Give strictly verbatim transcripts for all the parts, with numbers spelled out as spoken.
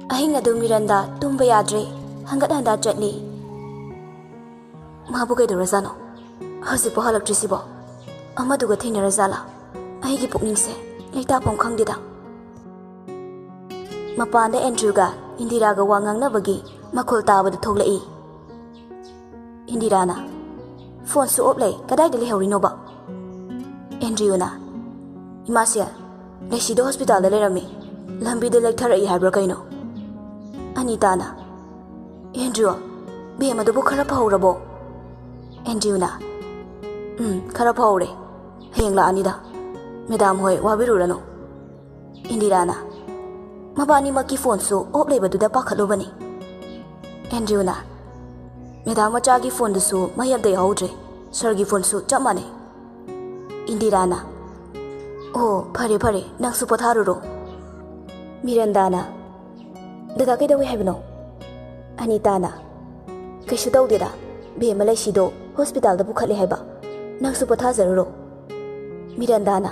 ꯑꯍꯤꯡ ꯑꯗꯨ ꯃꯤꯔꯟꯗꯥ ꯇꯨꯝꯕ ꯌꯥꯗ꯭ꯔꯦ꯫ ꯍꯪꯒꯠ ꯍꯟꯗꯥ ꯆꯠꯂꯤ꯫ ꯃꯥꯕꯨ ꯀꯩꯗꯧꯔꯖꯥꯠꯅꯣ? ꯍꯧꯖꯤꯛꯄꯨ ꯍꯜꯂꯛꯇ꯭ꯔꯤꯁꯤꯕꯣ? ꯑꯃꯗꯨꯒ ꯊꯦꯡꯅꯔꯖꯥꯠꯂꯥ? ꯑꯩꯒꯤ ꯄꯨꯛꯅꯤꯡꯁꯦ ꯂꯩꯇꯥꯐꯝ ꯈꯪꯗꯦꯗ꯫ ꯃꯄꯥꯟꯗ ꯑꯦꯟꯗ꯭ꯔꯨꯒ ꯏꯟꯗꯤꯔꯥꯒ ꯋꯥ ꯉꯥꯡꯅꯕꯒꯤ ꯃꯈꯣꯜ ꯇꯥꯕꯗ ꯊꯣꯛꯂꯛꯏ꯫ ꯏꯟꯗꯤꯔꯥꯅ, "ꯐꯣꯟꯁꯨ ꯑꯣꯞ ꯂꯩ, ꯀꯗꯥꯏꯗ ꯂꯩꯍꯧꯔꯤꯅꯣꯕ?" ꯑꯦꯟꯗ꯭ꯔꯤꯌꯨꯅ, "ꯏꯃꯥꯁꯦ, ꯂꯩꯁꯤꯗꯣ ꯍꯣꯁꯄꯤꯇꯥꯜꯗ ꯂꯩꯔꯝꯃꯤ, ꯂꯝꯕꯤꯗ ꯂꯦꯛꯊꯔꯛꯏ ꯍꯥꯏꯕ꯭ꯔꯥ ꯀꯩꯅꯣ?" ꯑꯅꯤꯇꯥꯅ, "ꯑꯦꯟꯗ꯭ꯔꯤꯌꯨ, ꯕꯦꯝ ꯑꯗꯨꯕꯨ ꯈꯔ ꯐꯍꯧꯔꯕꯣ?" ꯑꯦꯟꯗ꯭ꯔꯤꯌꯨꯅ, "ꯎꯝ, ꯈꯔ ꯐꯍꯧꯔꯦ꯫ ꯍꯌꯦꯡ ꯂꯥꯛꯑꯅꯤꯗ꯫ ꯃꯦꯗꯥꯝ ꯍꯣꯏ ꯋꯥꯕꯤꯔꯨꯔꯅꯨ꯫" ꯏꯟꯗꯤꯔꯥꯅ, "ꯃꯕꯥꯅꯤꯃꯛꯀꯤ ꯐꯣꯟꯁꯨ ꯑꯣꯞ ꯂꯩꯕꯗꯨꯗ ꯄꯥꯈꯠꯂꯨꯕꯅꯤ꯫" ꯑꯦꯟꯗ꯭ꯔꯤꯌꯨꯅ, "ꯃꯦꯗꯥꯝ ꯃꯆꯥꯒꯤ ꯐꯣꯟꯗꯨꯁꯨ ꯃꯩ ꯑꯝꯇ ꯌꯥꯎꯍꯧꯗ꯭ꯔꯦ꯫ ꯁꯥꯔꯒꯤ ꯐꯣꯟꯁꯨ ꯆꯞ ꯃꯥꯟꯅꯩ꯫" ꯏꯟꯗꯤꯔꯥꯅ, "ꯑꯣ, ꯐꯔꯦ ꯐꯔꯦ, ꯅꯪꯁꯨ ꯄꯣꯊꯥꯔꯨꯔꯣ꯫" ꯃꯤꯔꯟꯗꯥꯅ, "ꯗꯗꯥ ꯀꯩꯗꯧꯏ ꯍꯥꯏꯕꯅꯣ?" ꯑꯅꯤꯇꯥꯅ, "ꯀꯩꯁꯨ ꯇꯧꯗꯦꯗ, ꯕꯦꯝꯃ ꯂꯩꯁꯤꯗꯣ ꯍꯣꯁꯄꯤꯇꯥꯜꯗ ꯄꯨꯈꯠꯂꯦ ꯍꯥꯏꯕ꯫ ꯅꯪꯁꯨ ꯄꯣꯊꯥꯖꯔꯨꯔꯣ꯫" ꯃꯤꯔꯟꯗꯥꯅ,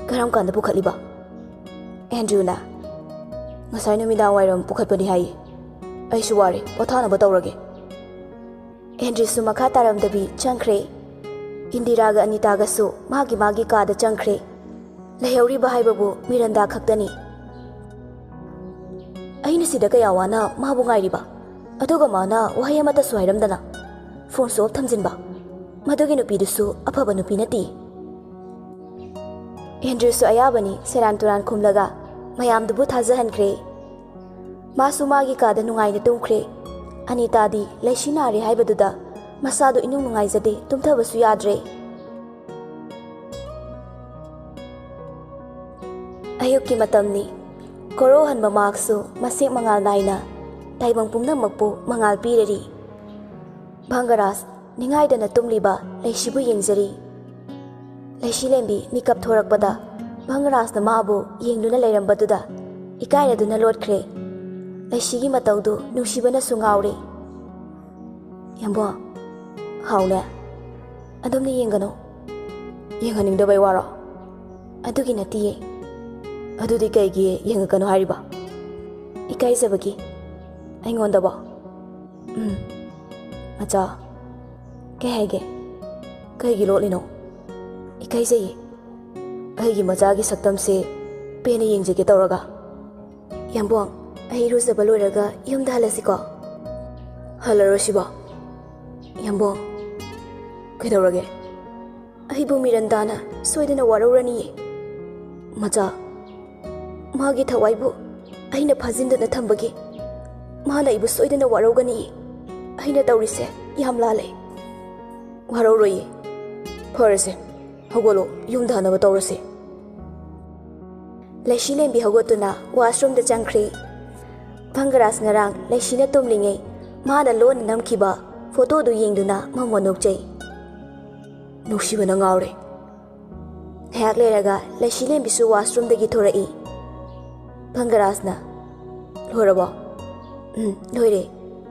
"ꯀꯔꯝ ꯀꯥꯟꯗ ꯄꯨꯈꯠꯂꯤꯕ?" ꯑꯦꯟꯗ꯭ꯔꯤꯌꯨꯅ, "ꯉꯁꯥꯏ ꯅꯨꯃꯤꯗꯥꯡ ꯋꯥꯏꯔꯝ ꯄꯨꯈꯠꯄꯅꯤ ꯍꯥꯏꯌꯦ꯫ ꯑꯩꯁꯨ ꯋꯥꯔꯦ, ꯄꯣꯊꯥꯅꯕ ꯇꯧꯔꯒꯦ꯫" ꯑꯦꯟꯗ꯭ꯔꯤꯌꯨꯁꯨ ꯃꯈꯥ ꯇꯥꯔꯝꯗꯕꯤ ꯆꯪꯈ꯭ꯔꯦ꯫ ꯏꯟꯗꯤꯔꯥꯒ ꯑꯅꯤꯇꯥꯒꯁꯨ ꯃꯥꯒꯤ ꯃꯥꯒꯤ ꯀꯥꯗ ꯆꯪꯈ꯭ꯔꯦ꯫ ꯂꯩꯍꯧꯔꯤꯕ ꯍꯥꯏꯕꯕꯨ ꯃꯤꯔꯟꯗꯥ ꯈꯛꯇꯅꯤ꯫ ꯑꯩꯅ ꯁꯤꯗ ꯀꯌꯥ ꯋꯥꯅ ꯃꯥꯕꯨ ꯉꯥꯏꯔꯤꯕ, ꯑꯗꯨꯒ ꯃꯥꯅ ꯋꯥꯍꯩ ꯑꯃꯠꯇꯁꯨ ꯍꯥꯏꯔꯝꯗꯅ ꯐꯣꯟ ꯁ꯭ꯋꯤꯆ ꯑꯣꯐ ꯊꯝꯖꯤꯟꯕ꯫ ꯃꯗꯨꯒꯤ ꯅꯨꯄꯤꯗꯨꯁꯨ ꯑꯐꯕ ꯅꯨꯄꯤ ꯅꯠꯇꯦ꯫ ꯑꯦꯟꯗ꯭ꯔꯤꯌꯨꯁꯨ ꯑꯌꯥꯕꯅꯤ ꯁꯦꯔꯥꯟ ꯇꯨꯔꯥꯟ ꯈꯨꯝꯂꯒ ꯃꯌꯥꯝꯗꯨꯕꯨ ꯊꯥꯖꯍꯟꯈ꯭ꯔꯦ꯫ ꯃꯥꯁꯨ ꯃꯥꯒꯤ ꯀꯥꯗ ꯅꯨꯡꯉꯥꯏꯅ ꯇꯨꯝꯈ꯭ꯔꯦ꯫ ꯑꯅꯤꯇꯥꯗꯤ ꯂꯩꯁꯤ ꯅꯥꯔꯦ ꯍꯥꯏꯕꯗꯨꯗ ꯃꯁꯥꯗꯨ ꯏꯅꯨꯡ ꯅꯨꯡꯉꯥꯏꯖꯗꯦ, ꯇꯨꯝꯊꯕꯁꯨ ꯌꯥꯗ꯭ꯔꯦ꯫ ꯑꯌꯨꯛꯀꯤ ꯃꯇꯝꯅꯤ꯫ ꯀꯣꯔꯧꯍꯟꯕ ꯃꯍꯥꯛꯁꯨ ꯃꯁꯦꯛ ꯃꯉꯥꯜ ꯅꯥꯏꯅ ꯇꯥꯏꯕꯪ ꯄꯨꯝꯅꯃꯛꯄꯨ ꯃꯉꯥꯜ ꯄꯤꯔꯔꯤ꯫ ꯚꯪꯒꯔꯥꯖ ꯅꯤꯡꯉꯥꯏꯗꯅ ꯇꯨꯝꯂꯤꯕ ꯂꯩꯁꯤꯕꯨ ꯌꯦꯡꯖꯔꯤ꯫ ꯂꯩꯁꯤꯂꯦꯝꯕꯤ ꯃꯤꯀꯞ ꯊꯣꯔꯛꯄꯗ ꯚꯪꯒꯔꯥꯖꯅ ꯃꯥꯕꯨ ꯌꯦꯡꯗꯨꯅ ꯂꯩꯔꯝꯕꯗꯨꯗ ꯏꯀꯥꯏꯔꯗꯨꯅ ꯂꯣꯠꯈ꯭ꯔꯦ꯫ ꯂꯩꯁꯤꯒꯤ ꯃꯇꯧꯗꯨ ꯅꯨꯡꯁꯤꯕꯅꯁꯨ ꯉꯥꯎꯔꯦ꯫ "ꯌꯥꯝꯕꯣ, ꯍꯥꯎꯅꯦ, ꯑꯗꯨꯝꯅ ꯌꯦꯡꯒꯅꯨ꯫" "ꯌꯦꯡꯍꯟꯅꯤꯡꯗꯕꯩ ꯋꯥꯔꯣ?" "ꯑꯗꯨꯒꯤ ꯅꯠꯇꯤꯌꯦ꯫" "ꯑꯗꯨꯗꯤ ꯀꯩꯒꯤ ꯌꯦꯡꯉꯛꯀꯅꯨ ꯍꯥꯏꯔꯤꯕ?" ꯏꯀꯥꯏꯖꯕꯒꯤ? ꯑꯩꯉꯣꯟꯗꯕꯣ? ꯎꯝ, ꯃꯆꯥ, ꯀꯩ ꯍꯥꯏꯒꯦ? ꯀꯩꯒꯤ ꯂꯣꯠꯂꯤꯅꯣ? ꯏꯀꯥꯏꯖꯩꯌꯦ꯫ ꯑꯩꯒꯤ ꯃꯆꯥꯒꯤ ꯁꯛꯇꯝꯁꯦ ꯄꯦꯟꯅ ꯌꯦꯡꯖꯒꯦ ꯇꯧꯔꯒ꯫ ꯌꯥꯝꯕꯣꯡ, ꯑꯩ ꯏꯔꯨꯖꯕ ꯂꯣꯏꯔꯒ ꯌꯨꯝꯗ ꯍꯜꯂꯁꯤꯀꯣ? ꯍꯜꯂꯔꯣꯏꯁꯤꯕꯣ? ꯌꯥꯝꯕꯣꯡ, ꯀꯩꯗꯧꯔꯒꯦ? ꯑꯩꯕꯨ ꯃꯤꯔꯟꯗꯥꯅ ꯁꯣꯏꯗꯅ ꯋꯥꯔꯧꯔꯅꯤꯌꯦ꯫ ꯃꯆꯥ, ꯃꯥꯒꯤ ꯊꯋꯥꯏꯕꯨ ꯑꯩꯅ ꯐꯥꯖꯤꯟꯗꯨꯅ ꯊꯝꯕꯒꯤ ꯃꯥꯅ ꯑꯩꯕꯨ ꯁꯣꯏꯗꯅ ꯋꯥꯔꯧꯒꯅꯤꯌꯦ꯫ ꯑꯩꯅ ꯇꯧꯔꯤꯁꯦ ꯌꯥꯝ ꯂꯥꯜꯂꯦ꯫ ꯋꯥꯔꯧꯔꯣꯏꯌꯦ꯫ ꯐꯔꯁꯦ, ꯍꯧꯒꯠꯂꯣ, ꯌꯨꯝꯗ ꯍꯟꯅꯕ ꯇꯧꯔꯁꯦ꯫ ꯂꯩꯁꯤꯂꯦꯝꯕꯤ ꯍꯧꯒꯠꯇꯨꯅ ꯋꯥꯁꯔꯨꯝꯗ ꯆꯪꯈ꯭ꯔꯦ꯫ ꯚꯪꯒꯔꯥꯖ ꯉꯔꯥꯡ ꯂꯩꯁꯤꯅ ꯇꯨꯝꯂꯤꯉꯩ ꯃꯥꯅ ꯂꯣꯟꯅ ꯅꯝꯈꯤꯕ ꯐꯣꯇꯣꯗꯨ ꯌꯦꯡꯗꯨꯅ ꯃꯃꯣꯟ ꯅꯣꯛꯆꯩ꯫ ꯅꯨꯡꯁꯤꯕꯅ ꯉꯥꯎꯔꯦ꯫ ꯉꯥꯏꯍꯥꯛ ꯂꯩꯔꯒ ꯂꯩꯁꯤꯂꯦꯝꯕꯤꯁꯨ ꯋꯥꯁꯔꯨꯝꯗꯒꯤ ꯊꯣꯔꯛꯏ꯫ ꯚꯪꯒꯔꯥꯖꯅ, "ꯂꯣꯏꯔꯕꯣ?" "ꯎꯝ, ꯂꯣꯏꯔꯦ꯫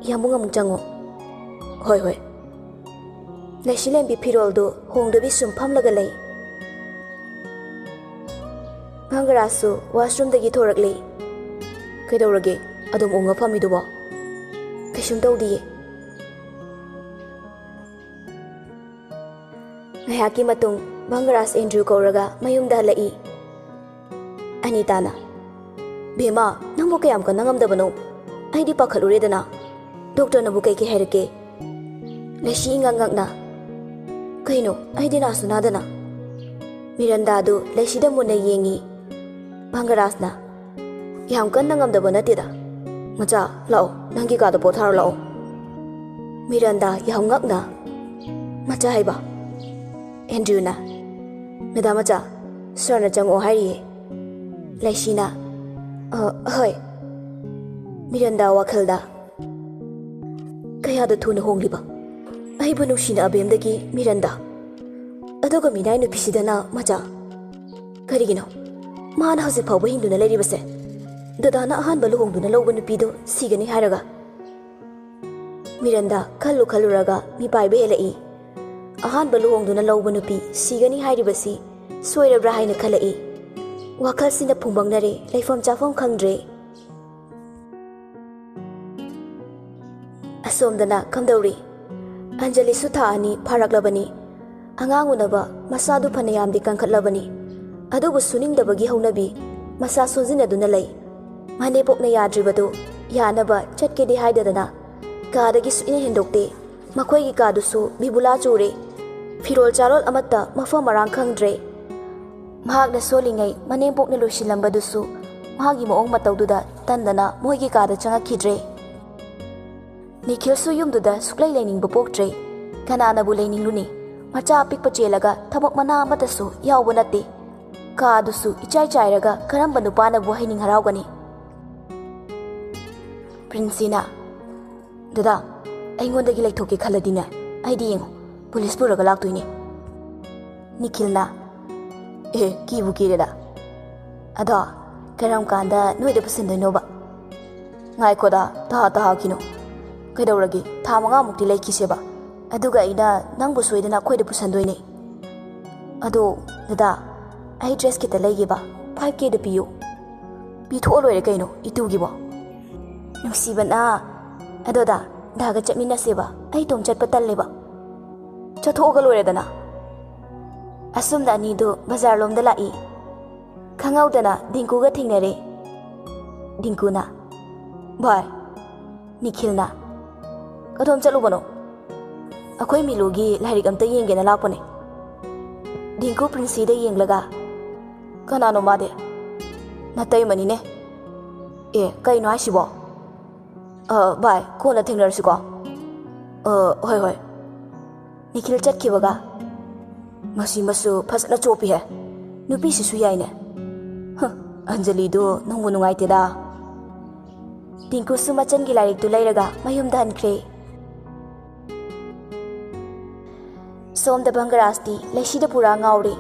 ꯌꯥꯝꯕꯨꯡ ꯑꯃꯨꯛ ꯆꯪꯉꯣ꯫" "ꯍꯣꯏ, ꯍꯣꯏ꯫" ꯂꯩꯁꯤꯂꯦꯝꯕꯤ ꯐꯤꯔꯣꯜꯗꯨ ꯍꯣꯡꯗꯕꯤ ꯁꯨꯝ ꯐꯝꯂꯒ ꯂꯩ꯫ ꯚꯪꯒꯔꯥꯖꯁꯨ ꯋꯥꯁꯔꯨꯝꯗꯒꯤ ꯊꯣꯔꯛꯂꯦ꯫ "ꯀꯩꯗꯧꯔꯒꯦ? ꯑꯗꯨꯝ ꯎꯪꯉ ꯐꯝꯃꯤꯗꯨꯕꯣ?" "ꯀꯩꯁꯨꯝ ꯇꯧꯗꯤꯌꯦ꯫" ꯉꯥꯏꯍꯥꯛꯀꯤ ꯃꯇꯨꯡ ꯚꯪꯒꯔꯥꯖ ꯑꯦꯟꯗ꯭ꯔꯨ ꯀꯧꯔꯒ ꯃꯌꯨꯝꯗ ꯍꯜꯂꯛꯏ꯫ ꯑꯅꯤꯇꯥꯅ, "ꯕꯦꯝꯃ, ꯅꯪꯕꯨ ꯀꯌꯥꯝ ꯀꯟꯅ ꯉꯝꯗꯕꯅꯣ? ꯑꯩꯗꯤ ꯄꯥꯈꯠꯂꯨꯔꯦꯗꯅ꯫ ꯗꯣꯛꯇꯔꯅꯕꯨ ꯀꯩ ꯀꯩ ꯍꯥꯏꯔꯛꯀꯦ?" ꯂꯩꯁꯤ ꯏꯉꯛ ꯉꯛꯅ, "ꯀꯩꯅꯣ? ꯑꯩꯗꯤ ꯅꯥꯁꯨ ꯅꯥꯗꯅ꯫" ꯃꯤꯔꯟꯗꯥꯗꯨ ꯂꯩꯁꯤꯗ ꯃꯨꯟꯅ ꯌꯦꯡꯉꯤ꯫ ꯚꯪꯒꯔꯥꯖꯅ, "ꯌꯥꯝ ꯀꯟꯅ ꯉꯝꯗꯕ ꯅꯠꯇꯦꯗ꯫ ꯃꯆꯥ, ꯂꯥꯛꯑꯣ, ꯅꯪꯒꯤ ꯀꯥꯗ ꯄꯣꯊꯥꯔꯣ ꯂꯥꯛꯑꯣ꯫" ꯃꯤꯔꯟꯗꯥ ꯌꯥꯝ ꯉꯛꯅ, "ꯃꯆꯥ ꯍꯥꯏꯕ?" ꯑꯦꯟꯗ꯭ꯔꯨꯅ, "ꯃꯦꯗꯥꯝ ꯃꯆꯥ, ꯁꯥꯔꯅ ꯆꯪꯉꯛꯑꯣ ꯍꯥꯏꯔꯤꯌꯦ꯫" ꯂꯩꯁꯤꯅ, "ꯑ, ꯍꯣꯏ꯫" ꯃꯤꯔꯟꯗꯥ ꯋꯥꯈꯜꯗ, "ꯀꯌꯥꯗ ꯊꯨꯅ ꯍꯣꯡꯂꯤꯕ? ꯑꯩꯕꯨ ꯅꯨꯡꯁꯤꯅ ꯑꯕꯦꯝꯗꯒꯤ ꯃꯤꯔꯟꯗꯥ꯫ ꯑꯗꯨꯒ ꯃꯤꯅꯥꯏ ꯅꯨꯄꯤꯁꯤꯗꯅ ꯃꯆꯥ꯫ ꯀꯔꯤꯒꯤꯅꯣ ꯃꯥꯅ ꯍꯧꯖꯤꯛ ꯐꯥꯎꯕ ꯍꯤꯡꯗꯨꯅ ꯂꯩꯔꯤꯕꯁꯦ? ꯗꯗꯥꯅ ꯑꯍꯥꯟꯕ ꯂꯨꯍꯣꯡꯗꯨꯅ ꯂꯧꯕ ꯅꯨꯄꯤꯗꯨ ꯁꯤꯒꯅꯤ ꯍꯥꯏꯔꯒ?" ꯃꯤꯔꯟꯗꯥ ꯈꯜꯂꯨ ꯈꯜꯂꯨꯔꯒ ꯃꯤꯄꯥꯏꯕ ꯍꯦꯜꯂꯛꯏ꯫ ꯑꯍꯥꯟꯕ ꯂꯨꯍꯣꯡꯗꯨꯅ ꯂꯧꯕ ꯅꯨꯄꯤ ꯁꯤꯒꯅꯤ ꯍꯥꯏꯔꯤꯕꯁꯤ ꯁꯣꯏꯔꯕ꯭ꯔꯥ ꯍꯥꯏꯅ ꯈꯜꯂꯛꯏ꯫ ꯋꯥꯈꯜꯁꯤꯅ ꯐꯨꯝꯕꯪꯅꯔꯦ, ꯂꯩꯐꯝ ꯆꯥꯐꯝ ꯈꯪꯗ꯭ꯔꯦ꯫ ꯁꯣꯝꯗꯅ ꯀꯝꯗꯧꯔꯤ? ꯑꯟꯖꯂꯤꯁꯨ ꯊꯥ ꯑꯅꯤ ꯐꯥꯔꯛꯂꯕꯅꯤ꯫ ꯑꯉꯥꯡ ꯎꯅꯕ ꯃꯁꯥꯗꯨ ꯐꯅꯌꯥꯝꯗꯤ ꯀꯟꯈꯠꯂꯕꯅꯤ꯫ ꯑꯗꯨꯕꯨ ꯁꯨꯅꯤꯡꯗꯕꯒꯤ ꯍꯧꯅꯕꯤ ꯃꯁꯥ ꯁꯣꯟꯖꯤꯟꯅꯗꯨꯅ ꯂꯩ꯫ ꯃꯅꯦꯝꯄꯣꯛꯅ ꯌꯥꯗ꯭ꯔꯤꯕꯗꯨ ꯌꯥꯅꯕ ꯆꯠꯀꯦꯗꯤ ꯍꯥꯏꯗꯗꯅ ꯀꯥꯗꯒꯤ ꯁꯨꯛꯍꯦꯟ ꯍꯦꯟꯗꯣꯛꯇꯦ꯫ ꯃꯈꯣꯏꯒꯤ ꯀꯥꯗꯨꯁꯨ ꯕꯤꯕꯨꯂꯥ ꯆꯨꯔꯦ꯫ ꯐꯤꯔꯣꯜ ꯆꯥꯔꯣꯜ ꯑꯃꯠꯇ ꯃꯐꯝ ꯃꯔꯥꯡ ꯈꯪꯗ꯭ꯔꯦ꯫ ꯃꯍꯥꯛꯅ ꯁꯣꯜꯂꯤꯉꯩ ꯃꯅꯦꯝꯄꯣꯛꯅ ꯂꯣꯏꯁꯤꯜꯂꯝꯕꯗꯨꯁꯨ ꯃꯥꯒꯤ ꯃꯑꯣꯡ ꯃꯇꯧꯗꯨꯗ ꯇꯟꯗꯅ ꯃꯣꯏꯒꯤ ꯀꯥꯗ ꯆꯪꯉꯛꯈꯤꯗ꯭ꯔꯦ꯫ ꯅꯤꯈꯤꯜꯁꯨ ꯌꯨꯝꯗꯨꯗ ꯁꯨꯛꯂꯩ ꯂꯩꯅꯤꯡꯕ ꯄꯣꯛꯇ꯭ꯔꯦ꯫ ꯀꯅꯥꯅꯕꯨ ꯂꯩꯅꯤꯡꯂꯨꯅꯤ? ꯃꯆꯥ ꯑꯄꯤꯛꯄ ꯆꯦꯜꯂꯒ ꯊꯕꯛ ꯃꯅꯥ ꯑꯃꯠꯇꯁꯨ ꯌꯥꯎꯕ ꯅꯠꯇꯦ꯫ ꯀꯥꯗꯨꯁꯨ ꯏꯆꯥꯏ ꯆꯥꯏꯔꯒ ꯀꯔꯝꯕ ꯅꯨꯄꯥꯅꯕꯨ ꯍꯩꯅꯤꯡ ꯍꯔꯥꯎꯒꯅꯤ? ꯄ꯭ꯔꯤꯟꯁꯤꯅ, "ꯗꯗꯥ, ꯑꯩꯉꯣꯟꯗꯒꯤ ꯂꯩꯊꯣꯛꯀꯦ ꯈꯜꯂꯗꯤꯅꯦ, ꯑꯩꯗꯤ ꯌꯦꯡꯉꯣ, ꯄꯨꯂꯤꯁ ꯄꯨꯔꯒ ꯂꯥꯛꯇꯣꯏꯅꯦ꯫" ꯅꯤꯈꯤꯜꯅ, "ꯑꯦ, ꯀꯤꯕꯨ ꯀꯤꯔꯦꯗ꯫ ꯑꯗꯣ ꯀꯔꯝ ꯀꯥꯟꯗ ꯅꯣꯏꯗ ꯄꯨꯁꯤꯟꯗꯣꯏꯅꯣꯕ?" "ꯉꯥꯏꯈꯣꯗ, ꯇꯍꯥ ꯇꯍꯥꯈꯤꯅꯣ꯫ ꯀꯩꯗꯧꯔꯒꯦ, ꯊꯥ ꯃꯉꯥꯃꯨꯛꯇꯤ ꯂꯩꯈꯤꯁꯦꯕ꯫ ꯑꯗꯨꯒ ꯑꯩꯅ ꯅꯪꯕꯨ ꯁꯣꯏꯗꯅ ꯑꯩꯈꯣꯏꯗ ꯄꯨꯁꯟꯗꯣꯏꯅꯦ꯫ ꯑꯗꯣ ꯗꯗꯥ, ꯑꯩ ꯗ꯭ꯔꯦꯁ ꯈꯤꯇ ꯂꯩꯒꯦꯕ, ꯐꯥꯏꯚ ꯀꯦꯗ ꯄꯤꯌꯨ꯫" "ꯄꯤꯊꯣꯛꯑ ꯂꯣꯏꯔꯦ ꯀꯩꯅꯣ, ꯏꯇꯨꯒꯤꯕꯣ꯫" "ꯅꯨꯡꯁꯤꯕꯅ, ꯑꯗꯣ ꯗꯥ, ꯗꯥꯒ ꯆꯠꯃꯤꯟꯅꯁꯦꯕ, ꯑꯩ ꯏꯇꯣꯝ ꯆꯠꯄ ꯇꯜꯂꯦꯕ꯫" "ꯆꯠꯊꯣꯛꯑꯒ ꯂꯣꯏꯔꯦꯗꯅ꯫" ꯑꯁꯨꯝꯅ ꯑꯅꯤꯗꯨ ꯕꯖꯥꯔ ꯂꯣꯝꯗ ꯂꯥꯛꯏ꯫ ꯈꯪꯍꯧꯗꯅ ꯗꯤꯡꯀꯨꯒ ꯊꯦꯡꯅꯔꯦ꯫ ꯗꯤꯡꯀꯨꯅ, "ꯚꯥꯏ꯫" ꯅꯤꯈꯤꯜꯅ, "ꯀꯗꯣꯝ ꯆꯠꯂꯨꯕꯅꯣ?" "ꯑꯩꯈꯣꯏ ꯃꯤꯂꯨꯒꯤ ꯂꯥꯏꯔꯤꯛ ꯑꯝꯇ ꯌꯦꯡꯒꯦꯅ ꯂꯥꯛꯄꯅꯦ꯫" ꯗꯤꯡꯀꯨ ꯄ꯭ꯔꯤꯟꯁꯤꯗ ꯌꯦꯡꯂꯒ, "ꯀꯅꯥꯅꯣ ꯃꯥꯗꯤ?" "ꯅꯇꯩꯃꯅꯤꯅꯦ꯫" "ꯑꯦ, ꯀꯩꯅꯣ ꯍꯥꯏꯁꯤꯕꯣ?" "ꯑ, ꯚꯥꯏ, ꯀꯣꯟꯅ ꯊꯦꯡꯅꯔꯁꯤꯀꯣ꯫" "ꯑ, ꯍꯣꯏ, ꯍꯣꯏ꯫" ꯅꯤꯈꯤꯜ ꯆꯠꯈꯤꯕꯒ, "ꯃꯁꯤ ꯃꯁꯨ ꯐꯖꯅ ꯆꯣꯞꯄꯤꯍꯦ꯫ ꯅꯨꯄꯤꯁꯤꯁꯨ ꯌꯥꯏꯅꯦ꯫ ꯍ, ꯑꯟꯖꯂꯤꯗꯨ ꯅꯨꯡꯕꯨ ꯅꯨꯡꯉꯥꯏꯇꯦꯗ꯫" ꯗꯤꯡꯀꯨꯁꯨ ꯃꯆꯟꯒꯤ ꯂꯥꯏꯔꯤꯛꯇꯨ ꯂꯩꯔꯒ ꯃꯌꯨꯝꯗ ꯍꯟꯈ꯭ꯔꯦ꯫ ꯁꯣꯝꯗ ꯚꯪꯒꯔꯥꯖꯇꯤ ꯂꯩꯁꯤꯗ ꯄꯨꯔꯥ ꯉꯥꯎꯔꯦ꯫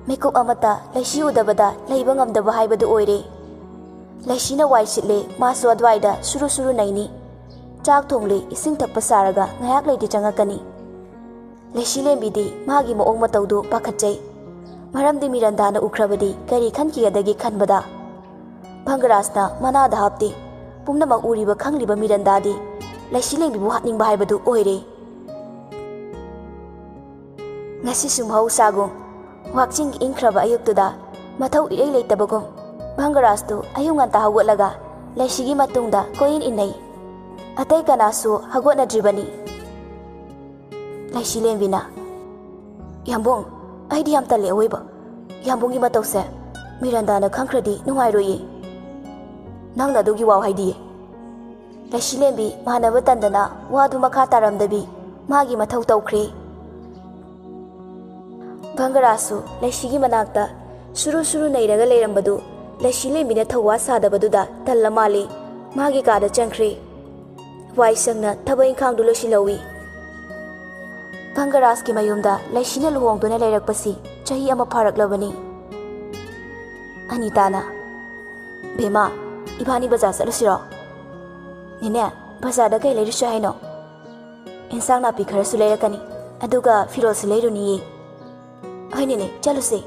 ꯃꯤꯀꯨꯞ ꯑꯃꯠꯇ ꯂꯩꯁꯤ ꯎꯗꯕꯗ ꯂꯩꯕ ꯉꯝꯗꯕ ꯍꯥꯏꯕꯗꯨ ꯑꯣꯏꯔꯦ꯫ ꯂꯩꯁꯤꯅ ꯋꯥꯏ ꯁꯤꯠꯂꯦ, ꯃꯥꯁꯨ ꯑꯗꯨꯋꯥꯏꯗ ꯁꯨꯔꯨ ꯁꯨꯔꯨ ꯅꯩꯅꯤ꯫ ꯆꯥꯛ ꯊꯣꯡꯂꯦ, ꯏꯁꯤꯡ ꯊꯛꯄ ꯁꯥꯔꯒ ꯉꯥꯏꯍꯥꯛ ꯂꯩꯗꯤ ꯆꯪꯉꯛꯀꯅꯤ꯫ ꯂꯩꯁꯤ ꯂꯦꯝꯕꯤꯗꯤ ꯃꯥꯒꯤ ꯃꯑꯣꯡ ꯃꯇꯧꯗꯨ ꯄꯥꯈꯠꯆꯩ꯫ ꯃꯔꯝꯗꯤ ꯃꯤꯔꯟꯗꯥꯅ ꯎꯈ꯭ꯔꯕꯗꯤ ꯀꯔꯤ ꯈꯟꯈꯤꯒꯗꯒꯦ ꯈꯟꯕꯗ꯫ ꯚꯪꯒꯔꯥꯖꯅ ꯃꯅꯥꯗ ꯍꯥꯞꯇꯦ꯫ ꯄꯨꯝꯅꯃꯛ ꯎꯔꯤꯕ ꯈꯪꯂꯤꯕ ꯃꯤꯔꯟꯗꯥꯗꯤ ꯂꯩꯁꯤꯂꯦꯝꯕꯤꯕꯨ ꯍꯥꯠꯅꯤꯡꯕ ꯍꯥꯏꯕꯗꯨ ꯑꯣꯏꯔꯦ꯫ ꯉꯁꯤꯁꯨ ꯃꯍꯧꯁꯥꯒꯨꯝ ꯋꯥꯛꯆꯤꯡꯒꯤ ꯏꯪꯈ꯭ꯔꯕ ꯑꯌꯨꯛꯇꯨꯗ ꯃꯊꯧ ꯏꯔꯩ ꯂꯩꯇꯕꯒꯨꯝ ꯚꯪꯒꯔꯥꯖꯇꯨ ꯑꯌꯨꯛ ꯉꯟꯇꯥ ꯍꯧꯒꯠꯂꯒ ꯂꯩꯁꯤꯒꯤ ꯃꯇꯨꯡꯗ ꯀꯣꯏꯏꯟ ꯏꯟꯅꯩ꯫ ꯑꯇꯩ ꯀꯅꯥꯁꯨ ꯍꯧꯒꯠꯅꯗ꯭ꯔꯤꯕꯅꯤ꯫ ꯂꯩꯁꯤꯂꯦꯝꯕꯤꯅ, "ꯌꯥꯝꯕꯨꯡ, ꯑꯩꯗꯤ ꯌꯥꯝ ꯇꯜꯂꯦ ꯑꯋꯣꯏꯕ꯫ ꯌꯥꯝꯕꯨꯡꯒꯤ ꯃꯇꯧꯁꯦ ꯃꯤꯔꯟꯗꯥꯅ ꯈꯪꯈ꯭ꯔꯗꯤ ꯅꯨꯡꯉꯥꯏꯔꯣꯏꯌꯦ꯫ ꯅꯪꯅ ꯑꯗꯨꯒꯤ ꯋꯥ ꯍꯥꯏꯗꯤꯌꯦ?" ꯂꯩꯁꯤꯂꯦꯝꯕꯤ ꯃꯥꯟꯅꯕ ꯇꯟꯗꯅ ꯋꯥꯗꯨ ꯃꯈꯥ ꯇꯥꯔꯝꯗꯕꯤ ꯃꯥꯒꯤ ꯃꯊꯧ ꯇꯧꯈ꯭ꯔꯦ꯫ ꯚꯪꯒꯔꯥꯖꯁꯨ ꯂꯩꯁꯤꯒꯤ ꯃꯅꯥꯛꯇ ꯁꯨꯔꯨ ꯁꯨꯔꯨ ꯅꯩꯔꯒ ꯂꯩꯔꯝꯕꯗꯨ ꯂꯩꯁꯤꯂꯦꯝꯕꯤꯅ ꯊꯧꯋꯥ ꯁꯥꯗꯕꯗꯨꯗ ꯇꯜꯂ ꯃꯥꯜꯂꯦ ꯃꯥꯒꯤ ꯀꯥꯗ ꯆꯪꯈ꯭ꯔꯦ꯫ ꯋꯥꯏ ꯁꯪꯅ ꯊꯕꯛ ꯏꯪꯈꯥꯡꯗꯨ ꯂꯣꯏꯁꯤꯜꯍꯧꯏ꯫ ꯚꯪꯒꯔꯥꯖꯀꯤ ꯃꯌꯨꯝꯗ ꯂꯩꯁꯤꯅ ꯂꯨꯍꯣꯡꯗꯨꯅ ꯂꯩꯔꯛꯄꯁꯤ ꯆꯍꯤ ꯑꯃ ꯐꯥꯔꯛꯂꯕꯅꯤ꯫ ꯑꯅꯤꯇꯥꯅ, "ꯕꯦꯝꯃ, ꯏꯕꯥꯅꯤ ꯕꯖꯥꯔ ꯆꯠꯂꯨꯁꯤꯔꯣ?" "ꯅꯦꯅꯦ, ꯕꯖꯥꯔꯗ ꯀꯩ ꯂꯩꯔꯨꯁꯤ ꯍꯥꯏꯅꯣ?" "ꯏꯟꯁꯥꯡ ꯅꯥꯄꯤ ꯈꯔꯁꯨ ꯂꯩꯔꯛꯀꯅꯤ, ꯑꯗꯨꯒ ꯐꯤꯔꯣꯜꯁꯨ ꯂꯩꯔꯨꯅꯤꯌꯦ꯫" "ꯍꯣꯏ ꯅꯦꯅꯦ, ꯆꯠꯂꯨꯁꯦ꯫"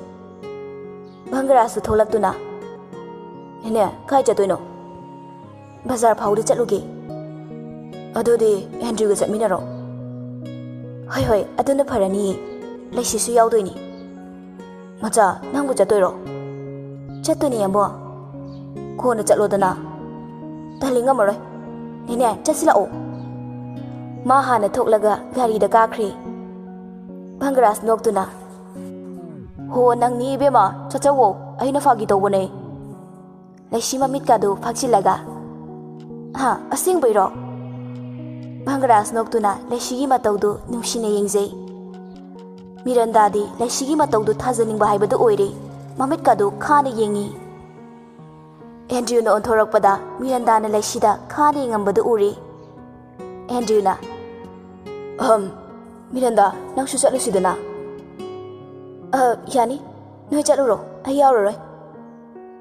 ꯚꯪꯒꯔꯥꯖꯁꯨ ꯊꯣꯛꯂꯛꯇꯨꯅ, "ꯅꯦꯅꯦ, ꯀꯥꯏ ꯆꯠꯇꯣꯏꯅꯣ?" "ꯕꯖꯥꯔ ꯐꯥꯎꯗ ꯆꯠꯂꯨꯒꯦ꯫" "ꯑꯗꯨꯗꯤ ꯑꯦꯟꯗ꯭ꯔꯤꯒ ꯆꯠꯃꯤꯟꯅꯔꯣ꯫" "ꯍꯣꯏ ꯍꯣꯏ, ꯑꯗꯨꯅ ꯐꯔꯅꯤꯌꯦ꯫ ꯂꯩꯁꯤꯁꯨ ꯌꯥꯎꯗꯣꯏꯅꯤ꯫" "ꯃꯆꯥ, ꯅꯪꯕꯨ ꯆꯠꯇꯣꯏꯔꯣ?" "ꯆꯠꯇꯣꯏꯅꯦ, ꯌꯥꯝꯕꯣ꯫" "ꯀꯣꯟꯅ ꯆꯠꯂꯣꯗꯅ꯫" "ꯇꯜꯂꯤ, ꯉꯝꯃꯔꯣꯏ꯫" "ꯅꯦꯅꯦ, ꯆꯠꯁꯤ ꯂꯥꯛꯑꯣ꯫" ꯃꯥ ꯍꯥꯟꯅ ꯊꯣꯛꯂꯒ ꯒꯥꯔꯤꯗ ꯀꯥꯈ꯭ꯔꯦ꯫ ꯚꯪꯒꯔꯥꯖ ꯅꯣꯛꯇꯨꯅ, "ꯍꯣ, ꯅꯪꯅꯤ ꯏꯕꯦꯝꯃ, ꯆꯠꯆꯧꯋꯣ, ꯑꯩꯅ ꯐꯥꯒꯤ ꯇꯧꯕꯅꯦ꯫" ꯂꯩꯁꯤ ꯃꯃꯤꯠꯀꯥꯗꯨ ꯐꯥꯛꯆꯤꯜꯂꯒ, "ꯍꯥ, ꯑꯁꯦꯡꯕꯩꯔꯣ?" ꯚꯪꯒꯔꯥꯖ ꯅꯣꯛꯇꯨꯅ ꯂꯩꯁꯤꯒꯤ ꯃꯇꯧꯗꯨ ꯅꯨꯡꯁꯤꯅ ꯌꯦꯡꯖꯩ꯫ ꯃꯤꯔꯟꯗꯥꯗꯤ ꯂꯩꯁꯤꯒꯤ ꯃꯇꯧꯗꯨ ꯊꯥꯖꯅꯤꯡꯕ ꯍꯥꯏꯕꯗꯨ ꯑꯣꯏꯔꯦ꯫ ꯃꯃꯤꯠꯀꯥꯗꯨ ꯈꯥꯅ ꯌꯦꯡꯉꯤ꯫ ꯑꯦꯟꯗ꯭ꯔꯤꯌꯨꯅ ꯑꯣꯟꯊꯣꯔꯛꯄꯗ ꯃꯤꯔꯟꯗꯥꯅ ꯂꯩꯁꯤꯗ ꯈꯥꯅ ꯌꯦꯡꯉꯝꯕꯗꯨ ꯎꯔꯦ꯫ ꯑꯦꯟꯗ꯭ꯔꯤꯌꯨꯅ, "ꯑꯍꯝ, ꯃꯤꯔꯟꯗꯥ, ꯅꯪꯁꯨ ꯆꯠꯂꯨꯁꯤꯗꯅ꯫" "ꯑ, ꯌꯥꯅꯤ꯫ ꯅꯣꯏ ꯆꯠꯂꯨꯔꯣ, ꯑꯩ ꯌꯥꯎꯔꯔꯣꯏ꯫"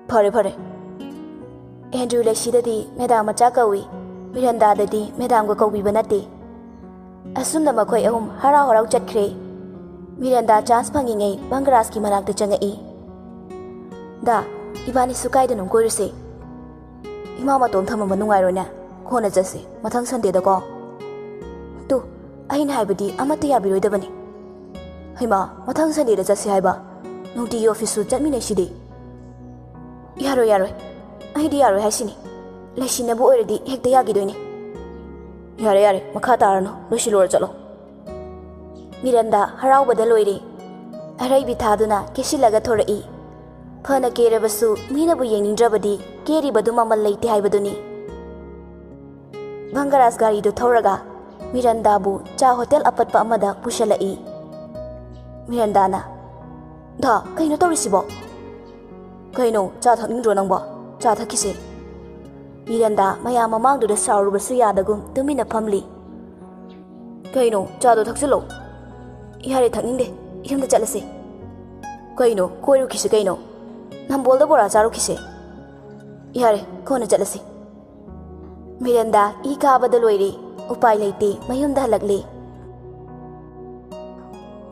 "ꯐꯔꯦ, ꯐꯔꯦ꯫" ꯑꯦꯟꯗ꯭ꯔꯤꯌꯨ ꯂꯩꯁꯤꯗꯗꯤ ꯃꯦꯗꯥꯝ ꯃꯆꯥ ꯀꯧꯏ, ꯃꯤꯔꯟꯗꯥꯗꯗꯤ ꯃꯦꯗꯥꯝꯒ ꯀꯧꯕꯤꯕ ꯅꯠꯇꯦ꯫ ꯑꯁꯨꯝꯅ ꯃꯈꯣꯏ ꯑꯍꯨꯝ ꯍꯔꯥꯎ ꯍꯔꯥꯎ ꯆꯠꯈ꯭ꯔꯦ꯫ ꯃꯤꯔꯟꯗꯥ ꯆꯥꯟꯁ ꯐꯪꯉꯤꯉꯩ ꯚꯪꯒꯔꯥꯖꯀꯤ ꯃꯅꯥꯛꯇ ꯆꯪꯉꯛꯏ꯫ "ꯗꯥ, ꯏꯕꯥꯅꯤꯁꯨ ꯀꯥꯏꯗꯅꯣꯝ ꯀꯣꯏꯔꯨꯁꯦ꯫ ꯏꯃꯥ ꯃꯇꯣꯝ ꯊꯝꯃꯝꯕ ꯅꯨꯡꯉꯥꯏꯔꯣꯏꯅꯦ꯫ ꯀꯣꯟꯅ ꯆꯠꯁꯤ, ꯃꯊꯪ ꯁꯟꯗꯦꯗꯀꯣ꯫ ꯇꯨ, ꯑꯩꯅ ꯍꯥꯏꯕꯗꯤ ꯑꯃꯠꯇ ꯌꯥꯕꯤꯔꯣꯏꯗꯕꯅꯤ꯫ ꯍꯩꯃꯥ, ꯃꯊꯪ ꯁꯟꯗꯦꯗ ꯆꯠꯁꯤ ꯍꯥꯏꯕ? ꯅꯨꯡꯇꯤꯒꯤ ꯑꯣꯐꯤꯁꯁꯨ ꯆꯠꯃꯤꯟꯅꯩꯁꯤꯗꯤ꯫ ꯌꯥꯔꯣꯏ, ꯌꯥꯔꯣꯏ꯫ ꯑꯩꯗꯤ ꯌꯥꯔꯣꯏ ꯍꯥꯏꯁꯤꯅꯤ꯫ ꯂꯩꯁꯤꯟꯅꯕ ꯑꯣꯏꯔꯗꯤ ꯍꯦꯛꯇ ꯌꯥꯈꯤꯗꯣꯏꯅꯤ꯫ ꯌꯥꯔꯦ, ꯌꯥꯔꯦ, ꯃꯈꯥ ꯇꯥꯔꯅꯨ, ꯂꯣꯏꯁꯤꯜꯂꯨꯔꯣ, ꯆꯠꯂꯣ꯫ ꯃꯤꯔꯟꯗꯥ ꯍꯔꯥꯎꯕꯗ ꯂꯣꯏꯔꯦ꯫ ꯑꯔꯩꯕꯤ ꯊꯥꯗꯨꯅ ꯀꯦꯁꯤꯜꯂꯒ ꯊꯣꯔꯛꯏ꯫ ꯐꯅ ꯀꯦꯔꯕꯁꯨ ꯃꯤꯅꯕꯨ ꯌꯦꯡꯅꯤꯡꯗ꯭ꯔꯕꯗꯤ ꯀꯦꯔꯤꯕꯗꯨ ꯃꯃꯜ ꯂꯩꯇꯦ ꯍꯥꯏꯕꯗꯨꯅꯤ꯫ ꯚꯪꯒꯔꯥꯖ ꯒꯥꯔꯤꯗꯨ ꯊꯧꯔꯒ ꯃꯤꯔꯟꯗꯥꯕꯨ ꯆꯥ ꯍꯣꯇꯦꯜ ꯑꯄꯠꯄ ꯑꯃꯗ ꯄꯨꯁꯤꯜꯂꯛꯏ꯫ ꯃꯤꯔꯟꯗꯥꯅ, "ꯗꯥ, ꯀꯩꯅꯣ ꯇꯧꯔꯤꯁꯤꯕꯣ?" "ꯀꯩꯅꯣ, ꯆꯥ ꯊꯛꯅꯤꯡꯗ꯭ꯔꯣ ꯅꯪꯕꯣ? ꯆꯥ ꯊꯛꯈꯤꯁꯦ꯫" ꯃꯤꯔꯟꯗꯥ ꯃꯌꯥꯝ ꯃꯃꯥꯡꯗꯨꯗ ꯁꯥꯎꯔꯨꯕꯁꯨ ꯌꯥꯗꯒꯨꯝ ꯇꯨꯃꯤꯟꯅ ꯐꯝꯂꯤ꯫ "ꯀꯩꯅꯣ, ꯆꯥꯗꯣ ꯊꯛꯆꯤꯜꯂꯣ꯫" "ꯌꯥꯔꯦ, ꯊꯛꯅꯤꯡꯗꯦ, ꯌꯨꯝꯗ ꯆꯠꯂꯁꯦ꯫" "ꯀꯩꯅꯣ, ꯀꯣꯏꯔꯨꯈꯤꯁꯦ ꯀꯩꯅꯣ, ꯅꯝꯕꯣꯜꯗ ꯕꯣꯔꯥ ꯆꯥꯔꯨꯈꯤꯁꯦ꯫" "ꯌꯥꯔꯦ, ꯀꯣꯟꯅ ꯆꯠꯂꯁꯤ꯫" ꯃꯤꯔꯟꯗꯥ ꯏ ꯀꯥꯕꯗ ꯂꯣꯏꯔꯦ꯫ ꯎꯄꯥꯏ ꯂꯩꯇꯦ, ꯃꯌꯨꯝꯗ ꯍꯜꯂꯛꯂꯦ꯫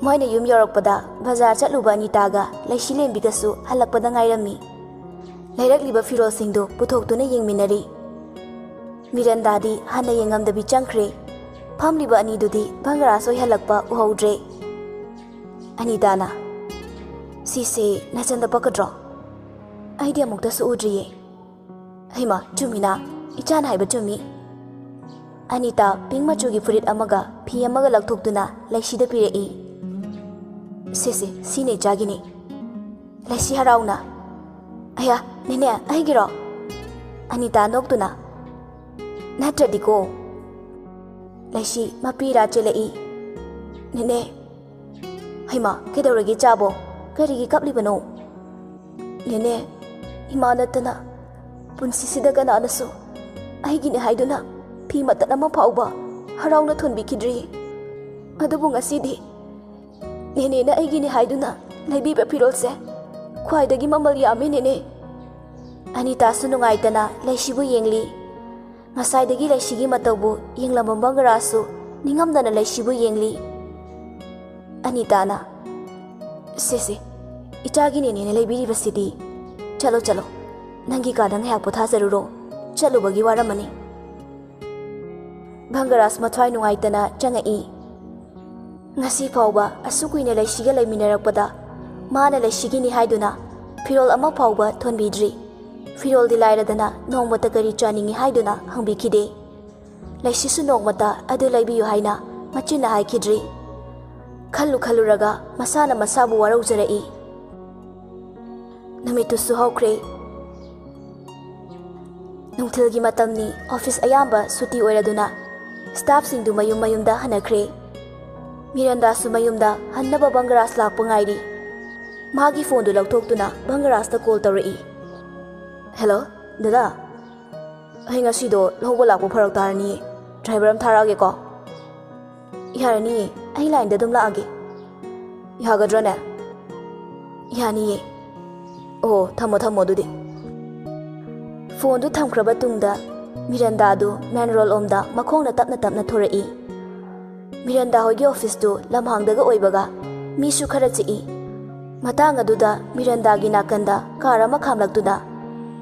ꯃꯣꯏꯅ ꯌꯨꯝ ꯌꯧꯔꯛꯄꯗ ꯕꯖꯥꯔ ꯆꯠꯂꯨꯕ ꯑꯅꯤꯇꯥꯒ ꯂꯩꯁꯤꯂꯦꯝꯕꯤꯒꯁꯨ ꯍꯜꯂꯛꯄꯗ ꯉꯥꯏꯔꯝꯃꯤ꯫ ꯂꯩꯔꯛꯂꯤꯕ ꯐꯤꯔꯣꯜꯁꯤꯡꯗꯨ ꯄꯨꯊꯣꯛꯇꯨꯅ ꯌꯦꯡꯃꯤꯟꯅꯔꯤ꯫ ꯃꯤꯔꯟꯗꯥꯗꯤ ꯍꯟꯅ ꯌꯦꯡꯉꯝꯗꯕꯤ ꯆꯪꯈ꯭ꯔꯦ꯫ ꯐꯝꯂꯤꯕ ꯑꯅꯤꯗꯨꯗꯤ ꯚꯪꯒꯔꯥꯁ ꯍꯣꯏ ꯍꯜꯂꯛꯄ ꯎꯍꯧꯗ꯭ꯔꯦ꯫ ꯑꯅꯤꯇꯥꯅ, "ꯁꯤꯁꯦ ꯅꯆꯟꯗ ꯄꯛꯀꯗ꯭ꯔꯣ? ꯑꯩꯗꯤ ꯑꯃꯨꯛꯇꯁꯨ ꯎꯗ꯭ꯔꯤꯌꯦ꯫" "ꯍꯩꯃꯥ, ꯆꯨꯝꯃꯤꯅ, ꯏꯆꯥꯅ ꯍꯥꯏꯕ ꯆꯨꯝꯃꯤ꯫" ꯑꯅꯤꯇꯥ ꯄꯤꯡ ꯃꯆꯨꯒꯤ ꯐꯨꯔꯤꯠ ꯑꯃꯒ ꯐꯤ ꯑꯃꯒ ꯂꯧꯊꯣꯛꯇꯨꯅ ꯂꯩꯁꯤꯗ ꯄꯤꯔꯛꯏ꯫ "ꯁꯦ ꯁꯦ, ꯁꯤꯅ ꯏꯆꯥꯒꯤꯅꯤ꯫" ꯂꯩꯁꯤ ꯍꯔꯥꯎꯅ, "ꯑꯌꯥ, ꯅꯦꯅꯦ, ꯑꯩꯒꯤꯔꯣ?" ꯑꯅꯤꯇꯥ ꯅꯣꯛꯇꯨꯅ, "ꯅꯠꯇ꯭ꯔꯗꯤꯀꯣ꯫" ꯂꯩꯁꯤ ꯃꯄꯤꯔꯥ ꯆꯦꯜꯂꯛꯏ꯫ "ꯅꯦꯅꯦ꯫" "ꯍꯩꯃꯥ, ꯀꯩꯗꯧꯔꯒꯦ ꯏꯆꯥꯕꯣ? ꯀꯔꯤꯒꯤ ꯀꯞꯂꯤꯕꯅꯣ?" "ꯅꯦꯅꯦ, ꯏꯃꯥ ꯅꯠꯇꯅ ꯄꯨꯟꯁꯤꯁꯤꯗ ꯀꯅꯥꯅꯁꯨ ꯑꯩꯒꯤꯅꯤ ꯍꯥꯏꯗꯨꯅ ꯐꯤ ꯃꯇꯠ ꯑꯃ ꯐꯥꯎꯕ ꯍꯔꯥꯎꯅ ꯊꯣꯟꯕꯤꯈꯤꯗ꯭ꯔꯤ꯫ ꯑꯗꯨꯕꯨ ꯉꯁꯤꯗꯤ ꯅꯦꯅꯦꯅ ꯑꯩꯒꯤꯅꯤ ꯍꯥꯏꯗꯨꯅ ꯂꯩꯕꯤꯕ ꯐꯤꯔꯣꯜꯁꯦ ꯈ꯭ꯋꯥꯏꯗꯒꯤ ꯃꯃꯜ ꯌꯥꯝꯃꯦ, ꯅꯦꯅꯦ꯫" ꯑꯅꯤꯇꯥꯁꯨ ꯅꯨꯡꯉꯥꯏꯇꯅ ꯂꯩꯁꯤꯕꯨ ꯌꯦꯡꯂꯤ꯫ ꯉꯁꯥꯏꯗꯒꯤ ꯂꯩꯁꯤꯒꯤ ꯃꯇꯧꯕꯨ ꯌꯦꯡꯂꯝꯕ ꯃꯪꯒ꯭ꯔꯥꯁꯨ ꯅꯤꯡꯉꯝꯗꯅ ꯂꯩꯁꯤꯕꯨ ꯌꯦꯡꯂꯤ꯫ ꯑꯅꯤꯇꯥꯅ, "ꯁꯦ ꯁꯦ, ꯏꯆꯥꯒꯤ ꯅꯦꯅꯦꯅ ꯂꯩꯕꯤꯔꯤꯕꯁꯤꯗꯤ꯫ ꯆꯠꯂꯣ, ꯆꯠꯂꯣ, ꯅꯪꯒꯤ ꯀꯥꯗ ꯉꯥꯏꯍꯥꯛ ꯄꯣꯊꯥꯖꯔꯨꯔꯣ, ꯆꯠꯂꯨꯕꯒꯤ ꯋꯥꯔꯝꯃꯅꯤ꯫" ꯕꯪꯒꯔꯥꯖ ꯃꯊ꯭ꯋꯥꯏ ꯅꯨꯡꯉꯥꯏꯇꯅ ꯆꯪꯉꯛꯏ꯫ ꯉꯁꯤ ꯐꯥꯎꯕ ꯑꯁꯨꯛ ꯀꯨꯏꯅ ꯂꯩꯁꯤꯒ ꯂꯩꯃꯤꯟꯅꯔꯛꯄꯗ ꯃꯥꯅ ꯂꯩꯁꯤꯒꯤꯅꯤ ꯍꯥꯏꯗꯨꯅ ꯐꯤꯔꯣꯜ ꯑꯃ ꯐꯥꯎꯕ ꯊꯣꯟꯕꯤꯗ꯭ꯔꯤ꯫ ꯐꯤꯔꯣꯜꯗꯤ ꯂꯥꯏꯔꯗꯅ ꯅꯣꯡꯃꯇ ꯀꯔꯤ ꯆꯥꯅꯤꯡꯏ ꯍꯥꯏꯗꯨꯅ ꯍꯪꯕꯤꯈꯤꯗꯦ꯫ ꯂꯩꯁꯤꯁꯨ ꯅꯣꯡꯃꯇ ꯑꯗꯨ ꯂꯩꯕꯤꯌꯨ ꯍꯥꯏꯅ ꯃꯆꯤꯟꯅ ꯍꯥꯏꯈꯤꯗ꯭ꯔꯤ꯫ ꯈꯜꯂꯨ ꯈꯜꯂꯨꯔꯒ ꯃꯁꯥꯅ ꯃꯁꯥꯕꯨ ꯋꯥꯔꯧꯖꯔꯛꯏ꯫ ꯅꯨꯃꯤꯠꯇꯨꯁꯨ ꯍꯧꯈ꯭ꯔꯦ꯫ ꯅꯨꯡꯊꯤꯜꯒꯤ ꯃꯇꯝꯅꯤ, ꯑꯣꯐꯤꯁ ꯑꯌꯥꯝꯕ ꯁꯨꯇꯤ ꯑꯣꯏꯔꯗꯨꯅ ꯁ꯭ꯇꯥꯐꯁꯤꯡꯗꯨ ꯃꯌꯨꯝ ꯃꯌꯨꯝꯗ ꯍꯟꯅꯈ꯭ꯔꯦ꯫ ꯃꯤꯔꯟꯗꯥꯁꯨ ꯃꯌꯨꯝꯗ ꯍꯟꯅꯕ ꯕꯪꯒꯔꯥꯖ ꯂꯥꯛꯄ ꯉꯥꯏꯔꯤ꯫ ꯃꯥꯒꯤ ꯐꯣꯟꯗꯨ ꯂꯧꯊꯣꯛꯇꯨꯅ ꯕꯪꯒꯔꯥꯖꯇ ꯀꯣꯜ ꯇꯧꯔꯛꯏ꯫ "ꯍꯦꯜꯂꯣ, ꯗꯗꯥ꯫ ꯑꯩ ꯉꯁꯤꯗꯣ ꯂꯧꯕ ꯂꯥꯛꯄ ꯐꯔꯛ ꯇꯥꯔꯅꯤꯌꯦ꯫ ꯗ꯭ꯔꯥꯏꯚꯔ ꯑꯃ ꯊꯥꯔꯛꯑꯒꯦꯀꯣ?" "ꯌꯥꯔꯅꯤꯌꯦ, ꯑꯩ ꯂꯥꯏꯟꯗ ꯑꯗꯨꯝ ꯂꯥꯛꯑꯒꯦ꯫" "ꯌꯥꯒꯗ꯭ꯔꯣꯅꯦ?" "ꯌꯥꯅꯤꯌꯦ꯫" "ꯑꯣ, ꯊꯝꯃꯣ ꯊꯝꯃꯣ ꯑꯗꯨꯗꯤ꯫" ꯐꯣꯟꯗꯨ ꯊꯝꯈ꯭ꯔꯕ ꯇꯨꯡꯗ ꯃꯤꯔꯟꯗꯥꯗꯨ ꯃꯦꯟ ꯔꯣꯗ ꯂꯣꯝꯗ ꯃꯈꯣꯡꯅ ꯇꯞꯅ ꯇꯞꯅ ꯊꯣꯔꯛꯏ꯫ ꯃꯤꯔꯟꯗꯥ ꯍꯣꯏꯒꯤ ꯑꯣꯐꯤꯁꯇꯨ ꯂꯝꯍꯥꯡꯗꯒ ꯑꯣꯏꯕꯒ ꯃꯤꯁꯨ ꯈꯔ ꯆꯤꯛꯏ꯫ ꯃꯇꯥꯡ ꯑꯗꯨꯗ ꯃꯤꯔꯟꯗꯥꯒꯤ ꯅꯥꯀꯟꯗ ꯀꯥꯔ ꯑꯃ ꯈꯥꯝꯂꯛꯇꯨꯅ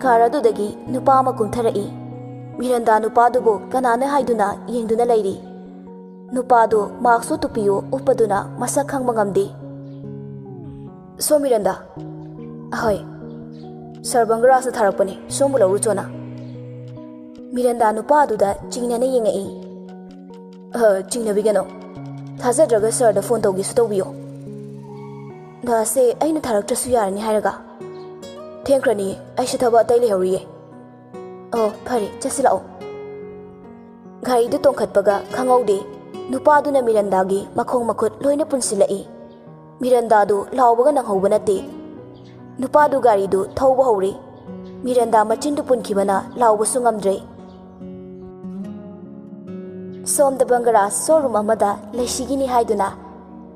ꯀꯥꯔ ꯑꯗꯨꯗꯒꯤ ꯅꯨꯄꯥ ꯑꯃ ꯀꯨꯝꯊꯔꯛꯏ꯫ ꯃꯤꯔꯟꯗꯥ ꯅꯨꯄꯥꯗꯨꯕꯨ ꯀꯅꯥꯅꯣ ꯍꯥꯏꯗꯨꯅ ꯌꯦꯡꯗꯨꯅ ꯂꯩꯔꯤ꯫ ꯅꯨꯄꯥꯗꯨ ꯃꯥꯛꯁꯁꯨ ꯇꯨꯄꯤꯌꯨ ꯎꯞꯄꯗꯨꯅ ꯃꯁꯛ ꯈꯪꯕ ꯉꯝꯗꯦ꯫ "ꯁꯣ ꯃꯤꯔꯟꯗꯥ꯫" "ꯍꯣꯏ꯫ ꯁꯥꯔ ꯕꯪꯒꯔꯥꯖꯅ ꯊꯥꯔꯛꯄꯅꯤ, ꯁꯣꯝꯕꯨ ꯂꯧꯔꯨꯆꯣꯅ꯫" ꯃꯤꯔꯟꯗꯥ ꯅꯨꯄꯥ ꯑꯗꯨꯗ ꯆꯤꯡꯅꯅ ꯌꯦꯡꯉꯛꯏ꯫ "ꯑ, ꯆꯤꯡꯅꯕꯤꯒꯅꯣ꯫ ꯊꯥꯖꯗ꯭ꯔꯒ ꯁꯥꯔꯗ ꯐꯣꯟ ꯇꯧꯒꯦꯁꯨ ꯇꯧꯕꯤꯌꯣ꯫" "ꯗꯥꯁꯦ ꯑꯩꯅ ꯊꯥꯔꯛꯇ꯭ꯔꯁꯨ ꯌꯥꯔꯅꯤ ꯍꯥꯏꯔꯒ?" "ꯊꯦꯡꯈ꯭ꯔꯅꯤ, ꯑꯩꯁꯨ ꯊꯕꯛ ꯑꯇꯩ ꯂꯩꯍꯧꯔꯤꯌꯦ꯫" "ꯑꯣ, ꯐꯔꯦ, ꯆꯠꯁꯤꯜꯂꯛꯑꯣ꯫" ꯒꯥꯔꯤꯗꯨ ꯇꯣꯡꯈꯠꯄꯒ ꯈꯪꯍꯧꯗꯦ, ꯅꯨꯄꯥꯗꯨꯅ ꯃꯤꯔꯟꯗꯥꯒꯤ ꯃꯈꯣꯡ ꯃꯈꯨꯠ ꯂꯣꯏꯅ ꯄꯨꯟꯁꯤꯜꯂꯛꯏ꯫ ꯃꯤꯔꯟꯗꯥꯗꯨ ꯂꯥꯎꯕꯒ ꯅꯪꯍꯧꯕ ꯅꯠꯇꯦ꯫ ꯅꯨꯄꯥꯗꯨ ꯒꯥꯔꯤꯗꯨ ꯊꯧꯕ ꯍꯧꯔꯦ꯫ ꯃꯤꯔꯟꯗꯥ ꯃꯆꯤꯟꯗꯨ ꯄꯨꯟꯈꯤꯕꯅ ꯂꯥꯎꯕꯁꯨ ꯉꯝꯗ꯭ꯔꯦ꯫ ꯁꯣꯝꯗ ꯕꯪꯒꯔꯥꯖ ꯁꯣꯔꯨꯝ ꯑꯃꯗ ꯂꯩꯁꯤꯒꯤꯅꯤ ꯍꯥꯏꯗꯨꯅ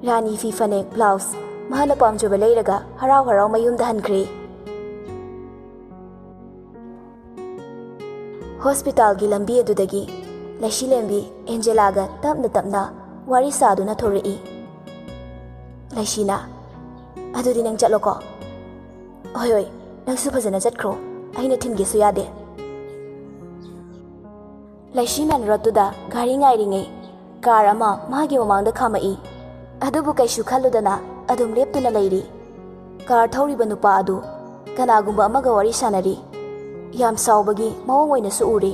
ꯔꯥꯅꯤ ꯐꯤ ꯐꯅꯦꯛ ꯕ꯭ꯂꯥꯎꯁ ꯃꯥꯅ ꯄꯥꯝꯖꯕ ꯂꯩꯔꯒ ꯍꯔꯥꯎ ꯍꯔꯥꯎ ꯃꯌꯨꯝꯗ ꯍꯟꯈ꯭ꯔꯦ꯫ ꯍꯣꯁꯄꯤꯇꯥꯜꯒꯤ ꯂꯝꯕꯤ ꯑꯗꯨꯗꯒꯤ ꯂꯩꯁꯤꯂꯦꯝꯕꯤ ꯑꯦꯟꯖꯦꯂꯥꯒ ꯇꯞꯅ ꯇꯞꯅ ꯋꯥꯔꯤ ꯁꯥꯗꯨꯅ ꯊꯣꯔꯛꯏ꯫ ꯂꯩꯁꯤꯅ, "ꯑꯗꯨꯗꯤ ꯅꯪ ꯆꯠꯂꯣꯀꯣ꯫" "ꯍꯣꯏ, ꯍꯣꯏ, ꯅꯪꯁꯨ ꯐꯖꯅ ꯆꯠꯈ꯭ꯔꯣ, ꯑꯩꯅ ꯊꯤꯟꯒꯦꯁꯨ ꯌꯥꯗꯦ꯫" ꯂꯩꯁꯤ ꯃꯦꯟ ꯔꯣꯗꯇꯨꯗ ꯒꯥꯔꯤ ꯉꯥꯏꯔꯤꯉꯩ ꯀꯥꯔ ꯑꯃ ꯃꯥꯒꯤ ꯃꯃꯥꯡꯗ ꯈꯥꯝꯃꯛꯏ꯫ ꯑꯗꯨꯕꯨ ꯀꯩꯁꯨ ꯈꯜꯂꯨꯗꯅ ꯑꯗꯨꯝ ꯂꯦꯞꯇꯨꯅ ꯂꯩꯔꯤ꯫ ꯀꯥꯔ ꯊꯧꯔꯤꯕ ꯅꯨꯄꯥ ꯑꯗꯨ ꯀꯅꯥꯒꯨꯝꯕ ꯑꯃꯒ ꯋꯥꯔꯤ ꯁꯥꯟꯅꯔꯤ꯫ ꯌꯥꯝ ꯁꯥꯎꯕꯒꯤ ꯃꯑꯣꯡ ꯑꯣꯏꯅꯁꯨ ꯎꯔꯤ꯫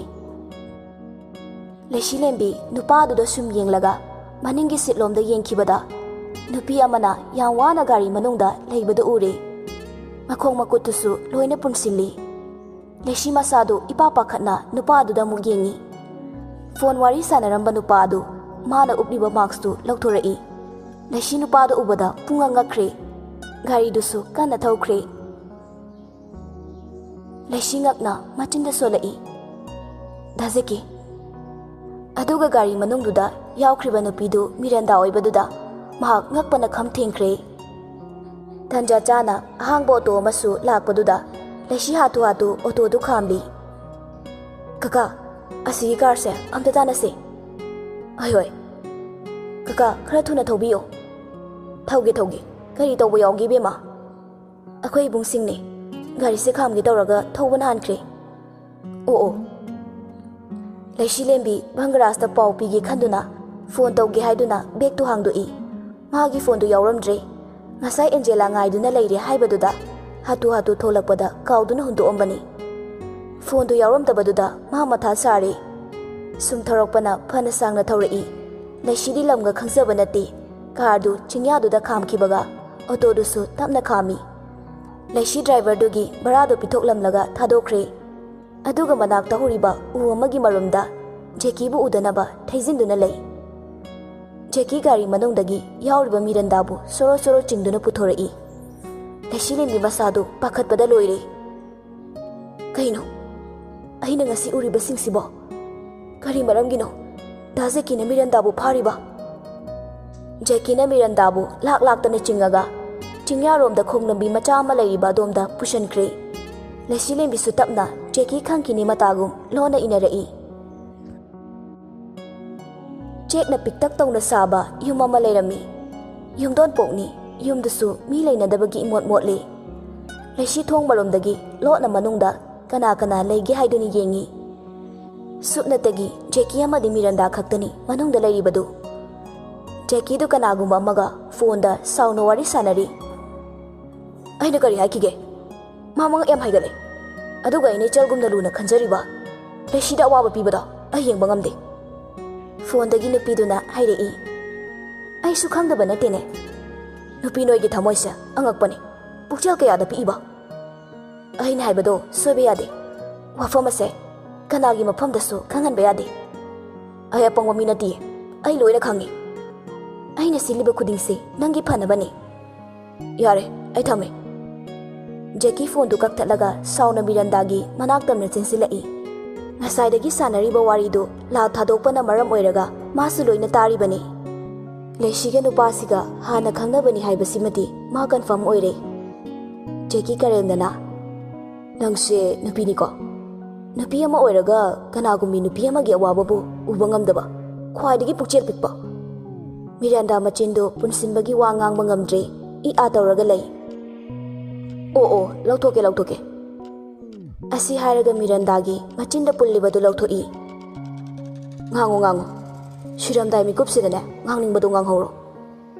ꯂꯩꯁꯤꯂꯦꯝꯕꯤ ꯅꯨꯄꯥ ꯑꯗꯨꯗ ꯁꯨꯝ ꯌꯦꯡꯂꯒ ꯃꯅꯤꯡꯒꯤ ꯁꯤꯠꯂꯣꯝꯗ ꯌꯦꯡꯈꯤꯕꯗ ꯅꯨꯄꯤ ꯑꯃꯅ ꯌꯥꯝ ꯋꯥꯅ ꯒꯥꯔꯤ ꯃꯅꯨꯡꯗ ꯂꯩꯕꯗꯨ ꯎꯔꯦ꯫ ꯃꯈꯣꯡ ꯃꯈꯨꯠꯇꯨꯁꯨ ꯂꯣꯏꯅ ꯄꯨꯟꯁꯤꯜꯂꯤ꯫ ꯂꯩꯁꯤ ꯃꯁꯥꯗꯨ ꯏꯄꯥ ꯄꯥꯈꯠꯅ ꯅꯨꯄꯥ ꯑꯗꯨꯗ ꯑꯃꯨꯛ ꯌꯦꯡꯉꯤ꯫ ꯐꯣꯟ ꯋꯥꯔꯤ ꯁꯥꯟꯅꯔꯝꯕ ꯅꯨꯄꯥ ꯑꯗꯨ ꯃꯥꯅ ꯎꯞꯂꯤꯕ ꯃꯥꯛꯁꯇꯨ ꯂꯧꯊꯣꯔꯛꯏ꯫ ꯂꯩꯁꯤ ꯅꯨꯄꯥꯗꯨ ꯎꯕꯗ ꯄꯨꯡꯉꯛ ꯉꯛꯈ꯭ꯔꯦ꯫ ꯒꯥꯔꯤꯗꯨꯁꯨ ꯀꯟꯅ ꯊꯧꯈ꯭ꯔꯦ꯫ ꯂꯩꯁꯤ ꯉꯛꯅ ꯃꯆꯤꯟꯗ ꯁꯣꯜꯂꯛꯏ꯫ ꯗꯥ ꯖꯦꯀꯤ꯫ ꯑꯗꯨꯒ ꯒꯥꯔꯤ ꯃꯅꯨꯡꯗꯨꯗ ꯌꯥꯎꯈ꯭ꯔꯤꯕ ꯅꯨꯄꯤꯗꯨ ꯃꯤꯔꯟꯗꯥ ꯑꯣꯏꯕꯗꯨꯗ ꯃꯍꯥꯛ ꯉꯛꯄꯅ ꯈꯝ ꯊꯦꯡꯈ꯭ꯔꯦ꯫ ꯇꯟꯖꯥ ꯆꯥꯅ ꯑꯍꯥꯡꯕ ꯑꯣꯇꯣ ꯑꯃꯁꯨ ꯂꯥꯛꯄꯗꯨꯗ ꯂꯩꯁꯤ ꯍꯥꯊꯨ ꯍꯥꯊꯨ ꯑꯣꯇꯣꯗꯨ ꯈꯥꯝꯂꯤ꯫ "ꯀꯀꯥ, ꯑꯁꯤꯒꯤ ꯀꯥꯔꯁꯦ ꯑꯝꯇ ꯇꯥꯟꯅꯁꯦ꯫" "ꯍꯣꯏ, ꯍꯣꯏ꯫ ꯀꯀꯥ, ꯈꯔ ꯊꯨꯅ ꯊꯧꯕꯤꯌꯣ꯫" "ꯊꯧꯒꯦ, ꯊꯧꯒꯦ꯫ ꯀꯔꯤ ꯇꯧꯕ ꯌꯥꯎꯒꯦ, ꯏꯕꯦꯝꯃ?" "ꯑꯩꯈꯣꯏ ꯏꯕꯨꯡꯁꯤꯡꯅꯦ꯫ ꯒꯥꯔꯤꯁꯦ ꯈꯥꯝꯒꯦ ꯇꯧꯔꯒ ꯊꯧꯕꯅ ꯍꯥꯟꯈ꯭ꯔꯦ꯫" "ꯑꯣ, ꯑꯣ꯫" ꯂꯩꯁꯤꯂꯦꯝꯕꯤ ꯚꯪꯒꯔꯥꯖꯇ ꯄꯥꯎ ꯄꯤꯒꯦ ꯈꯟꯗꯨꯅ ꯐꯣꯟ ꯇꯧꯒꯦ ꯍꯥꯏꯗꯨꯅ ꯕꯦꯒꯇꯨ ꯍꯥꯡꯗꯣꯛꯏ꯫ ꯃꯥꯒꯤ ꯐꯣꯟꯗꯨ ꯌꯥꯎꯔꯝꯗ꯭ꯔꯦ꯫ ꯉꯁꯥꯏ ꯑꯦꯟꯖꯦꯂꯥ ꯉꯥꯏꯗꯨꯅ ꯂꯩꯔꯦ ꯍꯥꯏꯕꯗꯨꯗ ꯍꯥꯊꯨ ꯍꯥꯊꯨ ꯊꯣꯛꯂꯛꯄꯗ ꯀꯥꯎꯗꯨꯅ ꯍꯨꯟꯗꯣꯛꯑꯝꯕꯅꯤ꯫ ꯐꯣꯟꯗꯨ ꯌꯥꯎꯔꯝꯗꯕꯗꯨꯗ ꯃꯥ ꯃꯊꯥ ꯁꯥꯔꯦ꯫ ꯁꯨꯝ ꯊꯧꯔꯛꯄꯅ ꯐꯅ ꯁꯥꯡꯅ ꯊꯧꯔꯛꯏ꯫ ꯂꯩꯁꯤꯗꯤ ꯂꯝꯒ ꯈꯪꯖꯕ ꯅꯠꯇꯦ꯫ ꯀꯥꯔꯗꯨ ꯆꯤꯡꯌꯥꯗꯨꯗ ꯈꯥꯝꯈꯤꯕꯒ ꯑꯣꯇꯣꯗꯨꯁꯨ ꯇꯞꯅ ꯈꯥꯝꯃꯤ꯫ ꯂꯩꯁꯤ ꯗ꯭ꯔꯥꯏꯚꯔꯗꯨꯒꯤ ꯚꯔꯥꯗꯨ ꯄꯤꯊꯣꯛꯂꯝꯂꯒ ꯊꯥꯗꯣꯛꯈ꯭ꯔꯦ꯫ ꯑꯗꯨꯒ ꯃꯅꯥꯛꯇ ꯍꯧꯔꯤꯕ ꯎ ꯑꯃꯒꯤ ꯃꯔꯨꯝꯗ ꯖꯦꯀꯤꯕꯨ ꯎꯗꯅꯕ ꯊꯩꯖꯤꯟꯗꯨꯅ ꯂꯩ꯫ ꯖꯦꯀꯤ ꯒꯥꯔꯤ ꯃꯅꯨꯡꯗꯒꯤ ꯌꯥꯎꯔꯤꯕ ꯃꯤꯔꯟꯗꯥꯕꯨ ꯁꯣꯔꯣ ꯁꯣꯔꯣ ꯆꯤꯡꯗꯨꯅ ꯄꯨꯊꯣꯔꯛꯏ꯫ ꯂꯩꯁꯤꯂꯦꯝꯕꯤ ꯃꯁꯥꯗꯨ ꯄꯥꯈꯠꯄꯗ ꯂꯣꯏꯔꯦ꯫ "ꯀꯩꯅꯣ? ꯑꯩꯅ ꯉꯁꯤ ꯎꯔꯤꯕꯁꯤꯡꯁꯤꯕꯣ? ꯀꯔꯤ ꯃꯔꯝꯒꯤꯅꯣ ꯗꯥ ꯖꯦꯀꯤꯅ ꯃꯤꯔꯟꯗꯥꯕꯨ ꯐꯥꯔꯤꯕ?" ꯖꯦꯀꯤꯅ ꯃꯤꯔꯟꯗꯥꯕꯨ ꯂꯥꯛ ꯂꯥꯛꯇꯅ ꯆꯤꯡꯉꯒ ꯆꯤꯡꯌꯥꯔꯣꯝꯗ ꯈꯣꯡꯂꯝꯕꯤ ꯃꯆꯥ ꯑꯃ ꯂꯩꯔꯤꯕ ꯑꯗꯣꯝꯗ ꯄꯨꯁꯤꯟꯈ꯭ꯔꯦ꯫ ꯂꯩꯁꯤꯂꯦꯝꯕꯤꯁꯨ ꯇꯞꯅ ꯖꯦꯀꯤ ꯈꯪꯈꯤꯅꯤ ꯃꯇꯥꯒꯨꯝ ꯂꯣꯟꯅ ꯏꯟꯅꯔꯛꯏ꯫ ꯆꯦꯛꯅ ꯄꯤꯛꯇꯛ ꯇꯧꯅ ꯁꯥꯕ ꯌꯨꯝ ꯑꯃ ꯂꯩꯔꯝꯃꯤ꯫ ꯌꯨꯝꯗꯣꯟꯄꯣꯛꯅꯤ꯫ ꯌꯨꯝꯗꯨꯁꯨ ꯃꯤ ꯂꯩꯅꯗꯕꯒꯤ ꯏꯃꯣꯠ ꯃꯣꯠꯂꯤ꯫ ꯂꯩꯁꯤ ꯊꯣꯡ ꯃꯔꯣꯝꯗꯒꯤ ꯂꯣꯠꯅ ꯃꯅꯨꯡꯗ ꯀꯅꯥ ꯀꯅꯥ ꯂꯩꯒꯦ ꯍꯥꯏꯗꯨꯅ ꯌꯦꯡꯉꯤ꯫ ꯁꯨꯞꯅꯇꯒꯤ ꯖꯦꯀꯤ ꯑꯃꯗꯤ ꯃꯤꯔꯟꯗꯥ ꯈꯛꯇꯅꯤ ꯃꯅꯨꯡꯗ ꯂꯩꯔꯤꯕꯗꯨ꯫ ꯖꯦꯀꯤꯗꯨ ꯀꯅꯥꯒꯨꯝꯕ ꯑꯃꯒ ꯐꯣꯟꯗ ꯁꯥꯎꯅ ꯋꯥꯔꯤ ꯁꯥꯟꯅꯔꯤ꯫ "ꯑꯩꯅ ꯀꯔꯤ ꯍꯥꯏꯈꯤꯒꯦ? ꯃꯥ ꯃꯉꯛ ꯌꯥꯝ ꯍꯥꯏꯒꯠꯂꯦ꯫ ꯑꯗꯨꯒ ꯑꯩꯅ ꯏꯆꯜꯒꯨꯝꯅ ꯂꯨꯅ ꯈꯟꯖꯔꯤꯕ ꯂꯩꯁꯤꯗ ꯑꯋꯥꯕ ꯄꯤꯕꯗꯣ ꯑꯩ ꯌꯦꯡꯕ ꯉꯝꯗꯦ꯫" ꯐꯣꯟꯗꯒꯤ ꯅꯨꯄꯤꯗꯨꯅ ꯍꯥꯏꯔꯛꯏ꯫ "ꯑꯩꯁꯨ ꯈꯪꯗꯕ ꯅꯠꯇꯦꯅꯦ꯫ ꯅꯨꯄꯤ ꯅꯣꯏꯒꯤ ꯊꯃꯣꯏꯁꯦ ꯑꯉꯛꯄꯅꯦ꯫ ꯄꯨꯛꯆꯦꯜ ꯀꯌꯥꯗ ꯄꯤꯛꯏꯕ?" ꯑꯩꯅ ꯍꯥꯏꯕꯗꯣ ꯁꯣꯏꯕ ꯌꯥꯗꯦ꯫ ꯋꯥꯐꯝ ꯑꯁꯦ ꯀꯅꯥꯒꯤ ꯃꯐꯝꯗꯁꯨ ꯈꯪꯍꯟꯕ ꯌꯥꯗꯦ꯫ ꯑꯩ ꯑꯄꯪꯕ ꯃꯤ ꯅꯠꯇꯤꯌꯦ꯫ ꯑꯩ ꯂꯣꯏꯅ ꯈꯪꯉꯤ꯫ ꯑꯩꯅ ꯁꯤꯜꯂꯤꯕ ꯈꯨꯗꯤꯡꯁꯦ ꯅꯪꯒꯤ ꯐꯅꯕꯅꯤ꯫ ꯌꯥꯔꯦ, ꯑꯩ ꯊꯝꯃꯦ꯫ ꯖꯦꯀꯤ ꯐꯣꯟꯗꯨ ꯀꯛꯊꯠꯂꯒ ꯁꯥꯎꯅ ꯃꯤꯔꯟꯗꯥꯒꯤ ꯃꯅꯥꯛ ꯇꯝꯅ ꯆꯦꯟꯁꯤꯜꯂꯛꯏ꯫ ꯉꯁꯥꯏꯗꯒꯤ ꯁꯥꯟꯅꯔꯤꯕ ꯋꯥꯔꯤꯗꯨ ꯂꯥꯎ ꯊꯥꯗꯣꯛꯄꯅ ꯃꯔꯝ ꯑꯣꯏꯔꯒ ꯃꯥꯁꯨ ꯂꯣꯏꯅ ꯇꯥꯔꯤꯕꯅꯤ꯫ ꯂꯩꯁꯤꯒ ꯅꯨꯄꯥꯁꯤꯒ ꯍꯥꯟꯅ ꯈꯪꯅꯕꯅꯤ ꯍꯥꯏꯕꯁꯤꯃꯗꯤ ꯃꯥ ꯀꯟꯐꯥꯔꯝ ꯑꯣꯏꯔꯦ꯫ ꯖꯦꯀꯤ ꯀꯔꯦꯝꯅꯅ, "ꯅꯪꯁꯦ ꯅꯨꯄꯤꯅꯤꯀꯣ? ꯅꯨꯄꯤ ꯑꯃ ꯑꯣꯏꯔꯒ ꯀꯅꯥꯒꯨꯝꯕꯤ ꯅꯨꯄꯤ ꯑꯃꯒꯤ ꯑꯋꯥꯕꯕꯨ ꯎꯕ ꯉꯝꯗꯕ, ꯈ꯭ꯋꯥꯏꯗꯒꯤ ꯄꯨꯛꯆꯦꯜ ꯄꯤꯛꯄ?" ꯃꯤꯔꯥꯟꯗꯥ ꯃꯆꯤꯟꯗꯨ ꯄꯨꯟꯁꯤꯟꯕꯒꯤ ꯋꯥ ꯉꯥꯡꯕ ꯉꯝꯗ꯭ꯔꯦ, ꯏ ꯑꯥ ꯇꯧꯔꯒ ꯂꯩ꯫ "ꯑꯣ ꯑꯣ, ꯂꯧꯊꯣꯛꯀꯦ, ꯂꯧꯊꯣꯛꯀꯦ꯫" ꯑꯁꯤ ꯍꯥꯏꯔꯒ ꯃꯤꯔꯥꯟꯗꯥꯒꯤ ꯃꯆꯤꯟꯗ ꯄꯨꯜꯂꯤꯕꯗꯨ ꯂꯧꯊꯣꯛꯏ꯫ "ꯉꯥꯡꯉꯨ, ꯉꯥꯡꯉꯨ꯫ ꯁꯤꯔꯝꯗꯥꯏ ꯃꯤꯀꯨꯞꯁꯤꯗꯅꯦ ꯉꯥꯡꯅꯤꯡꯕꯗꯨ ꯉꯥꯡꯍꯧꯔꯣ꯫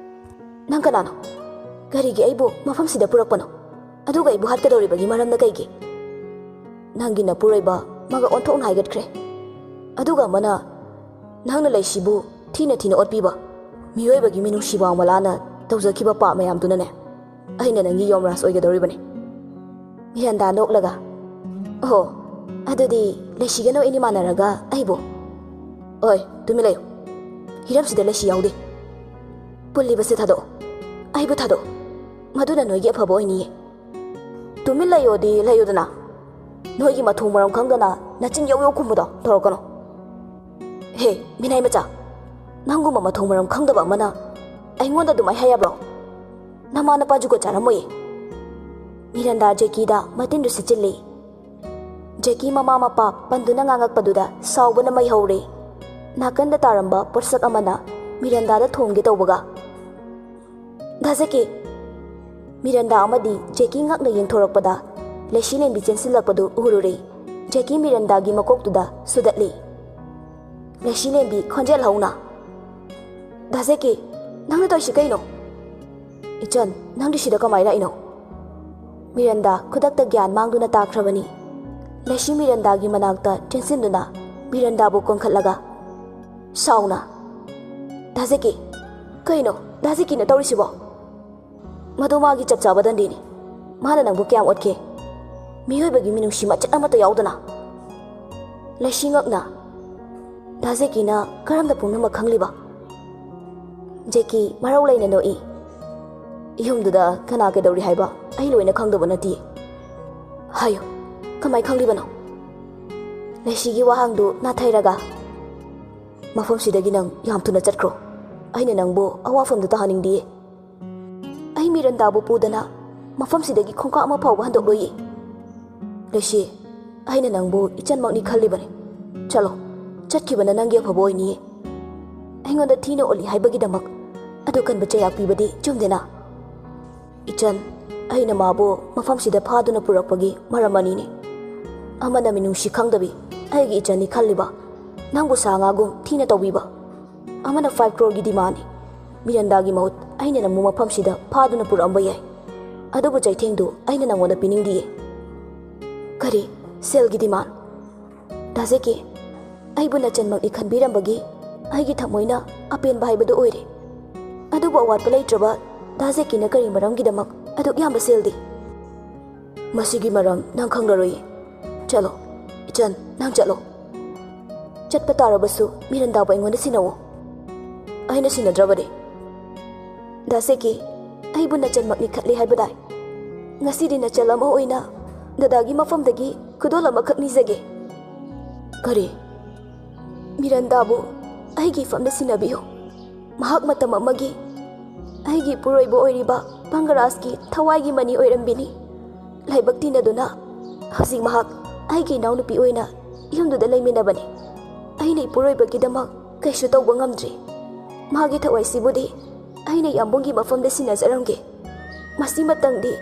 ꯅꯪ ꯀꯅꯥꯅꯣ? ꯀꯔꯤꯒꯤ ꯑꯩꯕꯨ ꯃꯐꯝꯁꯤꯗ ꯄꯨꯔꯛꯄꯅꯣ? ꯑꯗꯨꯒ ꯑꯩꯕꯨ ꯍꯥꯠꯀꯗꯧꯔꯤꯕꯒꯤ ꯃꯔꯝꯅ ꯀꯩꯒꯤ? ꯅꯪꯒꯤ ꯅꯄꯨꯔꯣꯏꯕ ꯃꯒ ꯑꯣꯟꯊꯣꯛꯅ ꯍꯥꯏꯒꯠꯈ꯭ꯔꯦ꯫ ꯑꯗꯨꯒ ꯑꯃꯅ ꯅꯪꯅ ꯂꯩꯁꯤꯕꯨ ꯊꯤꯅ ꯊꯤꯅ ꯑꯣꯠꯄꯤꯕ, ꯃꯤꯑꯣꯏꯕꯒꯤ ꯃꯤꯅꯨꯡꯁꯤ ꯋꯥꯡꯃꯂꯥꯅ ꯇꯧꯖꯈꯤꯕ ꯄꯥꯞ ꯃꯌꯥꯝꯗꯨꯅꯅꯦ ꯑꯩꯅ ꯅꯪꯒꯤ ꯌꯣꯝꯔꯥꯖ ꯑꯣꯏꯒꯗꯧꯔꯤꯕꯅꯤ꯫" ꯃꯤꯔꯥꯟꯗꯥ ꯅꯣꯛꯂꯒ, "ꯑꯣꯍꯣ, ꯑꯗꯨꯗꯤ ꯂꯩꯁꯤꯒ ꯅꯣꯏ ꯑꯅꯤ ꯃꯥꯟꯅꯔꯒ ꯑꯩꯕꯨ?" "ꯑꯣꯏ, ꯇꯨꯃꯤꯟ ꯂꯩꯌꯨ꯫ ꯍꯤꯔꯝꯁꯤꯗ ꯂꯩꯁꯤ ꯌꯥꯎꯗꯦ꯫ ꯄꯨꯜꯂꯤꯕꯁꯦ ꯊꯥꯗꯣꯛꯑꯣ꯫ ꯑꯩꯕꯨ ꯊꯥꯗꯣꯛꯑꯣ꯫ ꯃꯗꯨꯅ ꯅꯣꯏꯒꯤ ꯑꯐꯕ ꯑꯣꯏꯅꯤꯌꯦ꯫ ꯇꯨꯃꯤꯟ ꯂꯩꯌꯣꯗꯤ ꯂꯩꯌꯨꯗꯅ꯫ ꯅꯣꯏꯒꯤ ꯃꯊꯣꯡ ꯃꯔꯝ ꯈꯪꯗꯅ ꯅꯆꯤꯟ ꯌꯧ ꯌꯧ ꯈꯨꯝꯕꯗꯣ ꯇꯧꯔꯛꯀꯅꯨ꯫ ꯍꯦ, ꯃꯤꯅꯥꯏ ꯃꯆꯥ, ꯅꯪꯒꯨꯝꯕ ꯃꯊꯣꯡ ꯃꯔꯝ ꯈꯪꯗꯕ ꯑꯃꯅ ꯑꯩꯉꯣꯟꯗ ꯑꯗꯨꯃꯥꯏ ꯍꯥꯏ ꯌꯥꯕ꯭ꯔꯣ? ꯅꯃꯥ ꯅꯄꯥ ꯖꯨꯒꯣꯠ ꯆꯥꯔꯝꯃꯣꯏꯌꯦ꯫" ꯃꯤꯔꯟꯗꯥ ꯖꯦꯀꯤꯗ ꯃꯇꯤꯟꯗꯨ ꯁꯤꯠꯆꯤꯜꯂꯤ꯫ ꯖꯦꯀꯤ ꯃꯃꯥ ꯃꯄꯥ ꯄꯟꯗꯨꯅ ꯉꯥꯡꯉꯛꯄꯗꯨꯗ ꯁꯥꯎꯕꯅ ꯃꯩ ꯍꯧꯔꯦ꯫ ꯅꯥꯀꯟꯗ ꯇꯥꯔꯝꯕ ꯄꯣꯠꯁꯛ ꯑꯃꯅ ꯃꯤꯔꯟꯗꯥꯗ ꯊꯣꯝꯒꯦ ꯇꯧꯕꯒ, "ꯗꯥ ꯖꯦꯀꯤ!" ꯃꯤꯔꯟꯗꯥ ꯑꯃꯗꯤ ꯖꯦꯀꯤ ꯉꯛꯅ ꯌꯦꯡꯊꯣꯔꯛꯄꯗ ꯂꯩꯁꯤ ꯂꯦꯝꯕꯤ ꯆꯦꯟꯁꯤꯜꯂꯛꯄꯗꯨ ꯎꯔꯨꯔꯦ꯫ ꯖꯦꯀꯤ ꯃꯤꯔꯟꯗꯥꯒꯤ ꯃꯀꯣꯛꯇꯨꯗ ꯁꯨꯗꯠꯂꯤ꯫ ꯂꯩꯁꯤ ꯂꯦꯝꯕꯤ ꯈꯣꯟꯖꯦꯜ ꯍꯧꯅ, "ꯗꯥ ꯖꯦꯀꯤ, ꯅꯪꯅ ꯇꯧꯔꯤꯁꯤ ꯀꯩꯅꯣ? ꯏꯆꯟ, ꯅꯪꯗꯤ ꯁꯤꯗ ꯀꯃꯥꯏ ꯂꯥꯛꯏꯅꯣ?" ꯃꯤꯔꯟꯗꯥ ꯈꯨꯗꯛꯇ ꯒ꯭ꯌꯥꯟ ꯃꯥꯡꯗꯨꯅ ꯇꯥꯈ꯭ꯔꯕꯅꯤ꯫ ꯂꯩꯁꯤ ꯃꯤꯔꯟꯗꯥꯒꯤ ꯃꯅꯥꯛꯇ ꯆꯦꯟꯁꯤꯟꯗꯨꯅ ꯃꯤꯔꯟꯗꯥꯕꯨ ꯀꯣꯟꯈꯠꯂꯒ ꯁꯥꯎꯅ, "ꯗꯥ ꯖꯦꯀꯤ, ꯀꯩꯅꯣ ꯗꯥ ꯖꯦꯀꯤꯅ ꯇꯧꯔꯤꯁꯤꯕꯣ? ꯃꯗꯨ ꯃꯥꯒꯤ ꯆꯞ ꯆꯥꯕ ꯗꯟꯗꯤꯅꯤ꯫ ꯃꯥꯅ ꯅꯪꯕꯨ ꯀꯌꯥꯝ ꯑꯣꯠꯀꯦ? ꯃꯤꯑꯣꯏꯕꯒꯤ ꯃꯤꯅꯨꯡꯁꯤ ꯃꯆꯦꯠ ꯑꯃꯠꯇ ꯌꯥꯎꯗꯅ?" ꯂꯩꯁꯤ ꯉꯛꯅ, "ꯗꯥ ꯖꯦꯀꯤꯅ ꯀꯔꯝꯅ ꯄꯨꯝꯅꯃꯛ ꯈꯪꯂꯤꯕ?" ꯖꯦꯀꯤ ꯃꯔꯧ ꯂꯩꯅ ꯅꯣꯛꯏ꯫ "ꯌꯨꯝꯗꯨꯗ ꯀꯅꯥ ꯀꯩꯗꯧꯔꯤ ꯍꯥꯏꯕ ꯑꯩ ꯂꯣꯏꯅ ꯈꯪꯗꯕ ꯅꯠꯇꯦ꯫ ꯍꯥꯏꯌꯨ, ꯀꯃꯥꯏ ꯈꯪꯂꯤꯕꯅꯣ?" ꯂꯩꯁꯤꯒꯤ ꯋꯥꯍꯪꯗꯨ ꯅꯥꯊꯩꯔꯒ, "ꯃꯐꯝꯁꯤꯗꯒꯤ ꯅꯪ ꯌꯥꯝ ꯊꯨꯅ ꯆꯠꯈ꯭ꯔꯣ꯫ ꯑꯩꯅ ꯅꯪꯕꯨ ꯑꯋꯥꯐꯝꯗ ꯇꯥꯍꯟꯅꯤꯡꯗꯤꯌꯦ꯫ ꯑꯩ ꯃꯤꯔꯟꯗꯥꯕꯨ ꯄꯨꯗꯅ ꯃꯐꯝꯁꯤꯗꯒꯤ ꯈꯣꯡꯀꯥꯞ ꯑꯃ ꯐꯥꯎꯕ ꯍꯟꯗꯣꯛꯂꯣꯏꯌꯦ꯫ ꯂꯩꯁꯤ, ꯑꯩꯅ ꯅꯪꯕꯨ ꯏꯆꯟꯃꯛꯅꯤ ꯈꯜꯂꯤꯕꯅꯤ꯫ ꯆꯠꯂꯣ, ꯆꯠꯈꯤꯕꯅ ꯅꯪꯒꯤ ꯑꯐꯕ ꯑꯣꯏꯅꯤꯌꯦ꯫ ꯑꯩꯉꯣꯟꯗ ꯊꯤꯅ ꯑꯣꯠꯂꯤ ꯍꯥꯏꯕꯒꯤꯗꯃꯛ ꯑꯗꯨ ꯀꯟꯕ ꯆꯩꯔꯥꯛ ꯄꯤꯕꯗꯤ ꯆꯨꯝꯗꯦꯅ? ꯏꯆꯟ, ꯑꯩꯅ ꯃꯥꯕꯨ ꯃꯐꯝꯁꯤꯗ ꯐꯥꯗꯨꯅ ꯄꯨꯔꯛꯄꯒꯤ ꯃꯔꯝ ꯑꯅꯤꯅꯤ꯫ ꯑꯃꯅ ꯃꯤꯅꯨꯡꯁꯤ ꯈꯪꯗꯕꯤ ꯑꯩꯒꯤ ꯏꯆꯟꯅꯤ ꯈꯜꯂꯤꯕ, ꯅꯪꯕꯨ ꯁꯥ ꯉꯥꯒꯨꯝ ꯊꯤꯅ ꯇꯧꯕꯤꯕ꯫ ꯑꯃꯅ ꯐꯥꯏꯚ ꯀ꯭ꯔꯣꯔꯒꯤ ꯗꯤꯃꯥꯟꯅꯤ꯫ ꯃꯤꯔꯟꯗꯥꯒꯤ ꯃꯍꯨꯠ ꯑꯩꯅ ꯅꯪꯕꯨ ꯃꯐꯝꯁꯤꯗ ꯐꯥꯗꯨꯅ ꯄꯨꯔꯛꯑꯝꯕ ꯌꯥꯏ꯫ ꯑꯗꯨꯕꯨ ꯆꯩꯊꯦꯡꯗꯨ ꯑꯩꯅ ꯅꯪꯉꯣꯟꯗ ꯄꯤꯅꯤꯡꯗꯤꯌꯦ꯫" "ꯀꯔꯤ? ꯁꯦꯜꯒꯤ ꯗꯤꯃꯥꯟ?" "ꯗꯥ ꯖꯦꯀꯤ, ꯑꯩꯕꯨ ꯅꯆꯟꯃꯛꯅꯤ ꯈꯟꯕꯤꯔꯝꯕꯒꯤ ꯑꯩꯒꯤ ꯊꯃꯣꯏꯅ ꯑꯄꯦꯟꯕ ꯍꯥꯏꯕꯗꯨ ꯑꯣꯏꯔꯦ꯫ ꯑꯗꯨꯕꯨ ꯑꯋꯥꯠꯄ ꯂꯩꯇ꯭ꯔꯕ ꯗꯥ ꯖꯦꯀꯤꯅ ꯀꯔꯤ ꯃꯔꯝꯒꯤꯗꯃꯛ ꯑꯗꯨꯛ ꯌꯥꯝꯕ ꯁꯦꯜꯗꯤ?" "ꯃꯁꯤꯒꯤ ꯃꯔꯝ ꯅꯪ ꯈꯪꯂꯔꯣꯏꯌꯦ꯫ ꯆꯠꯂꯣ, ꯏꯆꯟ, ꯅꯪ ꯆꯠꯂꯣ꯫ ꯆꯠꯄ ꯇꯥꯔꯕꯁꯨ ꯃꯤꯔꯟꯗꯥꯕꯨ ꯑꯩꯉꯣꯟꯗ ꯁꯤꯟꯅꯧꯑꯣ꯫ ꯑꯩꯅ ꯁꯤꯟꯅꯗ꯭ꯔꯕꯗꯤ?" "ꯗꯥ ꯖꯦꯀꯤ, ꯑꯩꯕꯨ ꯅꯆꯟꯃꯛꯅꯤ ꯈꯠꯂꯤ ꯍꯥꯏꯕꯗꯥꯏ? ꯉꯁꯤꯗꯤ ꯅꯆꯜ ꯑꯃ ꯑꯣꯏꯅ ꯗꯗꯥꯒꯤ ꯃꯐꯝꯗꯒꯤ ꯈꯨꯗꯣꯜ ꯑꯃꯈꯛ ꯅꯤꯖꯒꯦ꯫" "ꯀꯔꯤ?" "ꯃꯤꯔꯟꯗꯥꯕꯨ ꯑꯩꯒꯤ ꯏꯐꯝꯗ ꯁꯤꯟꯅꯕꯤꯌꯨ꯫ ꯃꯍꯥꯛ ꯃꯇꯝ ꯑꯃꯒꯤ ꯑꯩꯒꯤ ꯏꯄꯨꯔꯣꯏꯕ ꯑꯣꯏꯔꯤꯕ ꯄꯪꯒꯔꯥꯖꯀꯤ ꯊꯋꯥꯏꯒꯤ ꯃꯅꯤ ꯑꯣꯏꯔꯝꯕꯤꯅꯤ꯫ ꯂꯥꯏꯕꯛ ꯊꯤꯅꯗꯨꯅ ꯍꯧꯖꯤꯛ ꯃꯍꯥꯛ ꯑꯩꯒꯤ ꯏꯅꯥꯎꯅꯨꯄꯤ ꯑꯣꯏꯅ ꯌꯨꯝꯗꯨꯗ ꯂꯩꯃꯤꯟꯅꯕꯅꯤ꯫ ꯑꯩꯅ ꯏꯄꯨꯔꯣꯏꯕꯒꯤꯗꯃꯛ ꯀꯩꯁꯨ ꯇꯧꯕ ꯉꯝꯗ꯭ꯔꯤ꯫ ꯃꯥꯒꯤ ꯊꯋꯥꯏꯁꯤꯕꯨꯗꯤ ꯑꯩꯅ ꯌꯥꯝꯕꯨꯡꯒꯤ ꯃꯐꯝꯗ ꯁꯤꯟꯅꯖꯔꯝꯒꯦ꯫ ꯃꯁꯤꯃꯇꯪꯗꯤ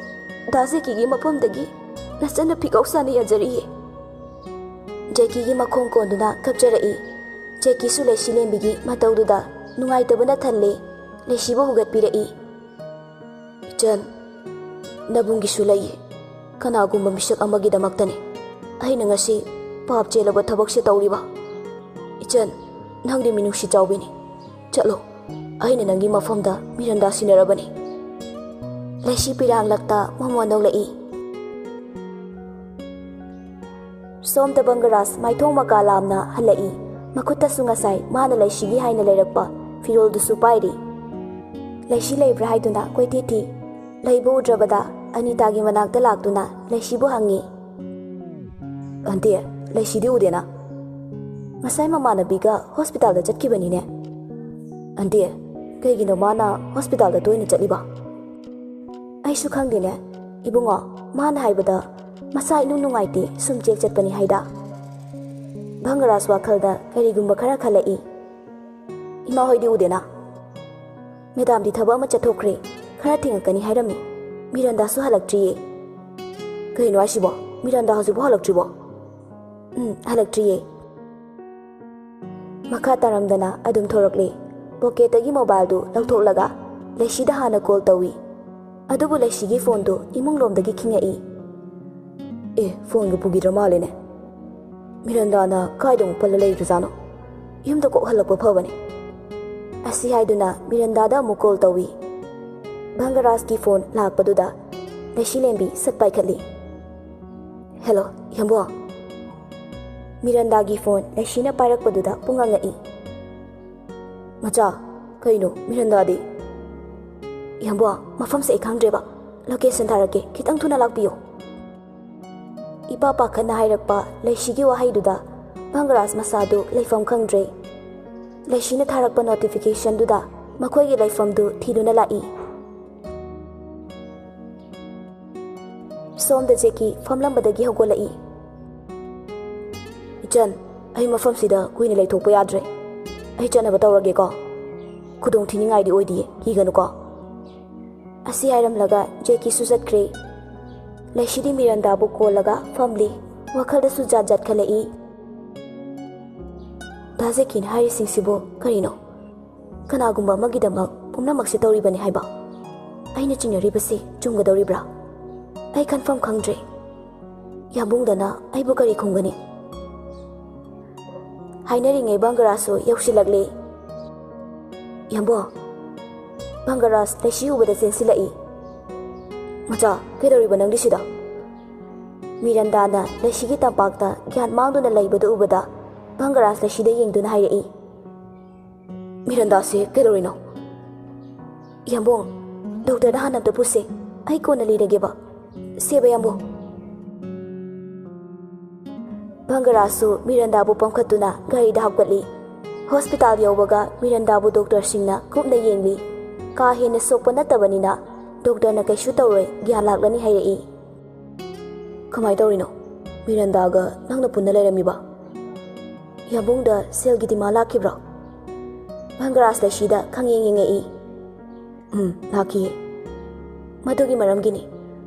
ꯗꯥ ꯖꯦꯀꯤꯒꯤ ꯃꯐꯝꯗꯒꯤ ꯅꯆꯟꯅ ꯐꯤꯒꯧ ꯁꯥꯅ ꯌꯥꯖꯔꯤꯌꯦ꯫" ꯖꯦꯀꯤꯒꯤ ꯃꯈꯣꯡ ꯀꯣꯟꯗꯨꯅ ꯀꯞꯆꯔꯛꯏ꯫ ꯖꯦꯀꯤꯁꯨ ꯂꯩꯁꯤ ꯂꯦꯝꯕꯤꯒꯤ ꯃꯇꯧꯗꯨꯗ ꯅꯨꯡꯉꯥꯏꯇꯕꯅ ꯊꯜꯂꯦ꯫ ꯂꯩꯁꯤꯕꯨ ꯍꯨꯒꯠꯄꯤꯔꯛꯏ꯫ "ꯏꯆꯟ, ꯅꯕꯨꯡꯒꯤꯁꯨ ꯂꯩꯌꯦ꯫ ꯀꯅꯥꯒꯨꯝꯕ ꯃꯤꯁꯛ ꯑꯃꯒꯤꯗꯃꯛꯇꯅꯤ ꯑꯩꯅ ꯉꯁꯤ ꯄꯥꯞ ꯆꯦꯜꯂꯕ ꯊꯕꯛꯁꯦ ꯇꯧꯔꯤꯕ꯫ ꯏꯆꯟ, ꯅꯪꯗꯤ ꯃꯤꯅꯨꯡꯁꯤ ꯆꯥꯎꯕꯤꯅꯤ꯫ ꯆꯠꯂꯣ, ꯑꯩꯅ ꯅꯪꯒꯤ ꯃꯐꯝꯗ ꯃꯤꯔꯟꯗꯥ ꯁꯤꯟꯅꯔꯕꯅꯤ꯫" ꯂꯩꯁꯤ ꯄꯤꯔꯥꯡꯂꯛꯇ ꯃꯃꯣꯟ ꯅꯣꯛꯂꯛꯏ꯫ ꯁꯣꯝꯗ ꯕꯪꯒꯔꯥꯖ ꯃꯥꯏꯊꯣꯡ ꯃꯀꯥ ꯂꯥꯝꯅ ꯍꯜꯂꯛꯏ꯫ ꯃꯈꯨꯠꯇꯁꯨ ꯉꯁꯥꯏ ꯃꯥꯅ ꯂꯩꯁꯤꯒꯤ ꯍꯥꯏꯅ ꯂꯩꯔꯛꯄ ꯐꯤꯔꯣꯜꯗꯨꯁꯨ ꯄꯥꯏꯔꯤ꯫ ꯂꯩꯁꯤ ꯂꯩꯕ꯭ꯔꯥ ꯍꯥꯏꯗꯨꯅ ꯀꯣꯏꯊꯤ ꯊꯤ꯫ ꯂꯩꯕ ꯎꯗ꯭ꯔꯕꯗ ꯑꯅꯤꯇꯥꯒꯤ ꯃꯅꯥꯛꯇ ꯂꯥꯛꯇꯨꯅ ꯂꯩꯁꯤꯕꯨ ꯍꯪꯉꯤ꯫ "ꯑꯟꯇꯤ, ꯂꯩꯁꯤꯗꯤ ꯎꯗꯦꯅ꯫ ꯉꯁꯥꯏ ꯃꯃꯥꯟꯅꯕꯤꯒ ꯍꯣꯁꯄꯤꯇꯥꯜꯗ ꯆꯠꯈꯤꯕꯅꯤꯅꯦ꯫" "ꯑꯟꯇꯤ, ꯀꯩꯒꯤꯅꯣ ꯃꯥꯅ ꯍꯣꯁꯄꯤꯇꯥꯜꯗ ꯇꯣꯏꯅ ꯆꯠꯂꯤꯕ?" "ꯑꯩꯁꯨ ꯈꯪꯗꯦꯅꯦ ꯏꯕꯨꯡꯉꯣ, ꯃꯥꯅ ꯍꯥꯏꯕꯗ ꯃꯁꯥ ꯏꯅꯨꯡ ꯅꯨꯡꯉꯥꯏꯇꯦ, ꯁꯨꯝ ꯆꯦꯛ ꯆꯠꯄꯅꯤ ꯍꯥꯏꯗ꯫" ꯚꯪꯒꯔꯥꯖ ꯋꯥꯈꯜꯗ ꯀꯔꯤꯒꯨꯝꯕ ꯈꯔ ꯈꯜꯂꯛꯏ꯫ "ꯏꯃꯥ ꯍꯣꯏꯗꯤ ꯎꯗꯦꯅ?" "ꯃꯦꯗꯥꯝꯗꯤ ꯊꯕꯛ ꯑꯃ ꯆꯠꯊꯣꯛꯈ꯭ꯔꯦ, ꯈꯔ ꯊꯦꯡꯉꯛꯀꯅꯤ ꯍꯥꯏꯔꯝꯃꯤ꯫ ꯃꯤꯔꯟꯗꯥꯁꯨ ꯍꯜꯂꯛꯇ꯭ꯔꯤꯌꯦ꯫" "ꯀꯩꯅꯣ ꯍꯥꯏꯁꯤꯕꯣ? ꯃꯤꯔꯟꯗꯥ ꯍꯧꯖꯤꯛꯐꯥꯎ ꯍꯜꯂꯛꯇ꯭ꯔꯤꯕꯣ?" "ꯎꯝ, ꯍꯜꯂꯛꯇ꯭ꯔꯤꯌꯦ꯫" ꯃꯈꯥ ꯇꯥꯔꯝꯗꯅ ꯑꯗꯨꯝ ꯊꯣꯔꯛꯂꯦ꯫ ꯄꯣꯀꯦꯠꯇꯒꯤ ꯃꯣꯕꯥꯏꯜꯗꯨ ꯂꯧꯊꯣꯛꯂꯒ ꯂꯩꯁꯤꯗ ꯍꯥꯟꯅ ꯀꯣꯜ ꯇꯧꯏ꯫ ꯑꯗꯨꯕꯨ ꯂꯩꯁꯤꯒꯤ ꯐꯣꯟꯗꯨ ꯏꯃꯨꯡ ꯂꯣꯝꯗꯒꯤ ꯈꯤꯡꯉꯛꯏ꯫ "ꯑꯦ, ꯐꯣꯟꯒ ꯄꯨꯈꯤꯗ꯭ꯔ ꯃꯥꯜꯂꯦꯅꯦ꯫ ꯃꯤꯔꯟꯗꯥꯅ ꯀꯥꯏꯗ ꯑꯃꯨꯛ ꯄꯜꯂ ꯂꯩꯈ꯭ꯔꯖꯥꯠꯅꯣ? ꯌꯨꯝꯗ ꯀꯣꯛ ꯍꯜꯂꯛꯄ ꯐꯕꯅꯦ꯫" ꯑꯁꯤ ꯍꯥꯏꯗꯨꯅ ꯃꯤꯔꯟꯗꯥꯗ ꯑꯃꯨꯛ ꯀꯣꯜ ꯇꯧꯏ꯫ ꯚꯪꯒꯔꯥꯖꯀꯤ ꯐꯣꯟ ꯂꯥꯛꯄꯗꯨꯗ ꯂꯩꯁꯤ ꯂꯦꯝꯕꯤ ꯁꯠ ꯄꯥꯏꯈꯠꯂꯤ꯫ "ꯍꯦꯜꯂꯣ, ꯏꯌꯥꯝꯕ꯫" ꯃꯤꯔꯟꯗꯥꯒꯤ ꯐꯣꯟ ꯂꯩꯁꯤꯅ ꯄꯥꯏꯔꯛꯄꯗꯨꯗ ꯄꯨꯡꯉꯛ ꯉꯛꯏ꯫ "ꯃꯆꯥ, ꯀꯩꯅꯣ ꯃꯤꯔꯟꯗꯥꯗꯤ?" "ꯏꯌꯥꯝꯕ, ꯃꯐꯝꯁꯦ ꯑꯩ ꯈꯪꯗ꯭ꯔꯦꯕ꯫ ꯂꯣꯀꯦꯁꯟ ꯊꯥꯔꯛꯀꯦ, ꯈꯤꯇꯪ ꯊꯨꯅ ꯂꯥꯛꯄꯤꯌꯣ꯫" ꯏꯄꯥ ꯄꯥꯈꯠꯅ ꯍꯥꯏꯔꯛꯄ ꯂꯩꯁꯤꯒꯤ ꯋꯥꯍꯩꯗꯨꯗ ꯚꯪꯒꯔꯥꯖ ꯃꯁꯥꯗꯨ ꯂꯩꯐꯝ ꯈꯪꯗ꯭ꯔꯦ꯫ ꯂꯩꯁꯤꯅ ꯊꯥꯔꯛꯄ ꯅꯣꯇꯤꯐꯤꯀꯦꯁꯟꯗꯨꯗ ꯃꯈꯣꯏꯒꯤ ꯂꯩꯐꯝꯗꯨ ꯊꯤꯗꯨꯅ ꯂꯥꯛꯏ꯫ ꯁꯣꯝꯗ ꯖꯦꯀꯤ ꯐꯝꯂꯝꯕꯗꯒꯤ ꯍꯧꯒꯠꯂꯛꯏ꯫ "ꯏꯆꯟ, ꯑꯩ ꯃꯐꯝꯁꯤꯗ ꯀꯨꯏꯅ ꯂꯩꯊꯣꯛꯄ ꯌꯥꯗ꯭ꯔꯦ꯫ ꯑꯩ ꯆꯠꯅꯕ ꯇꯧꯔꯒꯦꯀꯣ꯫ ꯈꯨꯗꯣꯡ ꯊꯤꯅꯤꯡꯉꯥꯏꯗꯤ ꯑꯣꯏꯗꯤꯌꯦ, ꯀꯤꯒꯅꯨꯀꯣ꯫" ꯑꯁꯤ ꯍꯥꯏꯔꯝꯂꯒ ꯖꯦꯀꯤꯁꯨ ꯆꯠꯈ꯭ꯔꯦ꯫ ꯂꯩꯁꯤꯗꯤ ꯃꯤꯔꯟꯗꯥꯕꯨ ꯀꯣꯜꯂꯒ ꯐꯝꯂꯤ꯫ ꯋꯥꯈꯜꯗꯁꯨ ꯖꯥꯠ ꯖꯥꯠ ꯈꯜꯂꯛꯏ꯫ ꯗꯥ ꯖꯦꯀꯤꯅ ꯍꯥꯏꯔꯤꯁꯤꯡꯁꯤꯕꯨ ꯀꯔꯤꯅꯣ? ꯀꯅꯥꯒꯨꯝꯕ ꯑꯃꯒꯤꯗꯃꯛ ꯄꯨꯝꯅꯃꯛꯁꯦ ꯇꯧꯔꯤꯕꯅꯤ ꯍꯥꯏꯕ? ꯑꯩꯅ ꯆꯤꯡꯅꯔꯤꯕꯁꯤ ꯆꯨꯝꯒꯗꯧꯔꯤꯕ꯭ꯔꯥ? ꯑꯩ ꯀꯟꯐꯥꯔꯝ ꯈꯪꯗ꯭ꯔꯦ꯫ ꯌꯥꯝꯕꯨꯡꯗꯅ ꯑꯩꯕꯨ ꯀꯔꯤ ꯈꯨꯝꯒꯅꯤ? ꯍꯥꯏꯅꯔꯤꯉꯩ ꯕꯪꯒꯔꯥꯖꯁꯨ ꯌꯧꯁꯤꯜꯂꯛꯂꯦ꯫ ꯌꯥꯝꯕꯨꯡ, ꯕꯪꯒꯔꯥꯖ ꯂꯩꯁꯤ ꯎꯕꯗ ꯆꯦꯟꯁꯤꯜꯂꯛꯏ꯫ "ꯃꯆꯥ, ꯀꯩꯗꯧꯔꯤꯕ ꯅꯪꯗꯤ ꯁꯤꯗ?" ꯃꯤꯔꯟꯗꯥꯅ ꯂꯩꯁꯤꯒꯤ ꯇꯝꯄꯥꯛꯇ ꯒ꯭ꯌꯥꯟ ꯃꯥꯡꯗꯨꯅ ꯂꯩꯕꯗꯨ ꯎꯕꯗ ꯕꯪꯒꯔꯥꯖ ꯂꯩꯁꯤꯗ ꯌꯦꯡꯗꯨꯅ ꯍꯥꯏꯔꯛꯏ꯫ "ꯃꯤꯔꯟꯗꯥꯁꯦ ꯀꯩꯗꯧꯔꯤꯅꯣ?" "ꯌꯥꯝꯕꯨꯡ, ꯗꯣꯛꯇꯔꯗ ꯍꯥꯟꯅ ꯑꯝꯇ ꯄꯨꯁꯦ, ꯑꯩ ꯀꯣꯟꯅ ꯂꯤꯔꯒꯦꯕ꯫ ꯁꯦꯕ ꯌꯥꯝꯕꯨꯡ꯫" ꯕꯪꯒꯔꯥꯖꯁꯨ ꯃꯤꯔꯟꯗꯥꯕꯨ ꯄꯝꯈꯠꯇꯨꯅ ꯒꯥꯔꯤꯗ ꯍꯥꯞꯀꯠꯂꯤ꯫ ꯍꯣꯁꯄꯤꯇꯥꯜ ꯌꯧꯕꯒ ꯃꯤꯔꯟꯗꯥꯕꯨ ꯗꯣꯛꯇꯔꯁꯤꯡꯅ ꯀꯨꯞꯅ ꯌꯦꯡꯂꯤ꯫ ꯀꯥ ꯍꯦꯟꯅ ꯁꯣꯛꯄ ꯅꯠꯇꯕꯅꯤꯅ ꯗꯣꯛꯇꯔꯅ ꯀꯩꯁꯨ ꯇꯧꯔꯣꯏ, ꯒ꯭ꯌꯥꯟ ꯂꯥꯛꯂꯅꯤ ꯍꯥꯏꯔꯛꯏ꯫ "ꯀꯃꯥꯏꯅ ꯇꯧꯔꯤꯅꯣ? ꯃꯤꯔꯟꯗꯥꯒ ꯅꯪꯅ ꯄꯨꯟꯅ ꯂꯩꯔꯝꯃꯤꯕ?" "ꯌꯥꯝꯕꯨꯡꯗ ꯁꯦꯜꯒꯤ ꯗꯤꯃꯥꯟ ꯂꯥꯛꯈꯤꯕ꯭ꯔꯣ?" ꯕꯪꯒꯔꯥꯖ ꯂꯩꯁꯤꯗ ꯈꯪꯌꯦꯡ ꯌꯦꯡꯉꯛꯏ꯫ "ꯎꯝ, ꯂꯥꯛꯈꯤꯌꯦ꯫ ꯃꯗꯨꯒꯤ ꯃꯔꯝꯒꯤꯅꯤ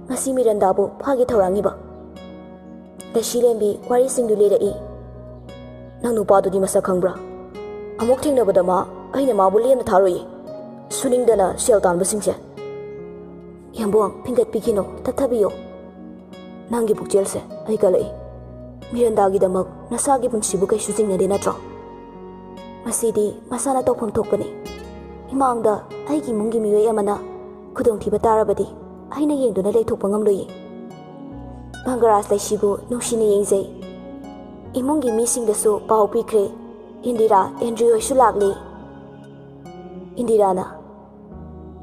ꯉꯁꯤ ꯃꯤꯔꯟꯗꯥꯕꯨ ꯐꯥꯒꯦ ꯊꯧꯔꯥꯡꯉꯤꯕ꯫" ꯂꯩꯁꯤꯂꯦꯝꯕꯤ ꯋꯥꯔꯤꯁꯤꯡꯗꯨ ꯂꯤꯔꯛꯏ꯫ "ꯅꯪ ꯅꯨꯄꯥꯗꯨꯗꯤ ꯃꯁꯛ ꯈꯪꯕ꯭ꯔꯥ? ꯑꯃꯨꯛ ꯊꯦꯡꯅꯕꯗ ꯃꯥ, ꯑꯩꯅ ꯃꯥꯕꯨ ꯂꯦꯝꯅ ꯊꯥꯔꯣꯏꯌꯦ꯫ ꯁꯨꯅꯤꯡꯗꯅ ꯁꯦꯜ ꯇꯥꯟꯕꯁꯤꯡꯁꯦ꯫" "ꯌꯥꯝꯕꯨꯡ, ꯐꯤꯡꯒꯠꯄꯤꯈꯤꯅꯣ, ꯇꯞꯊꯕꯤꯌꯣ꯫ ꯅꯪꯒꯤ ꯄꯨꯛꯆꯦꯜꯁꯦ ꯑꯩ ꯀꯜꯂꯛꯏ꯫ ꯃꯤꯔꯟꯗꯥꯒꯤꯗꯃꯛ ꯅꯁꯥꯒꯤ ꯄꯨꯟꯁꯤꯕꯨ ꯀꯩꯁꯨ ꯆꯤꯡꯅꯗꯦ ꯅꯠꯇ꯭ꯔꯣ? ꯃꯁꯤꯗꯤ ꯃꯁꯥꯅ ꯇꯧꯐꯝ ꯊꯣꯛꯄꯅꯤ꯫ ꯏꯃꯥꯡꯗ ꯑꯩꯒꯤ ꯏꯃꯨꯡꯒꯤ ꯃꯤꯑꯣꯏ ꯑꯃꯅ ꯈꯨꯗꯣꯡꯊꯤꯕ ꯇꯥꯔꯕꯗꯤ ꯑꯩꯅ ꯌꯦꯡꯗꯨꯅ ꯂꯩꯊꯣꯛꯄ ꯉꯝꯂꯣꯏꯌꯦ꯫" ꯕꯪꯒꯔꯥꯖ ꯂꯩꯁꯤꯕꯨ ꯅꯨꯡꯁꯤꯅ ꯌꯦꯡꯖꯩ꯫ ꯏꯃꯨꯡꯒꯤ ꯃꯤꯁꯤꯡꯗꯁꯨ ꯄꯥꯎ ꯄꯤꯈ꯭ꯔꯦ꯫ ꯏꯟꯗꯤꯔꯥ, ꯑꯦꯟꯗ꯭ꯔꯤ ꯍꯣꯏꯁꯨ ꯂꯥꯛꯂꯦ꯫ ꯏꯟꯗꯤꯔꯥꯅ,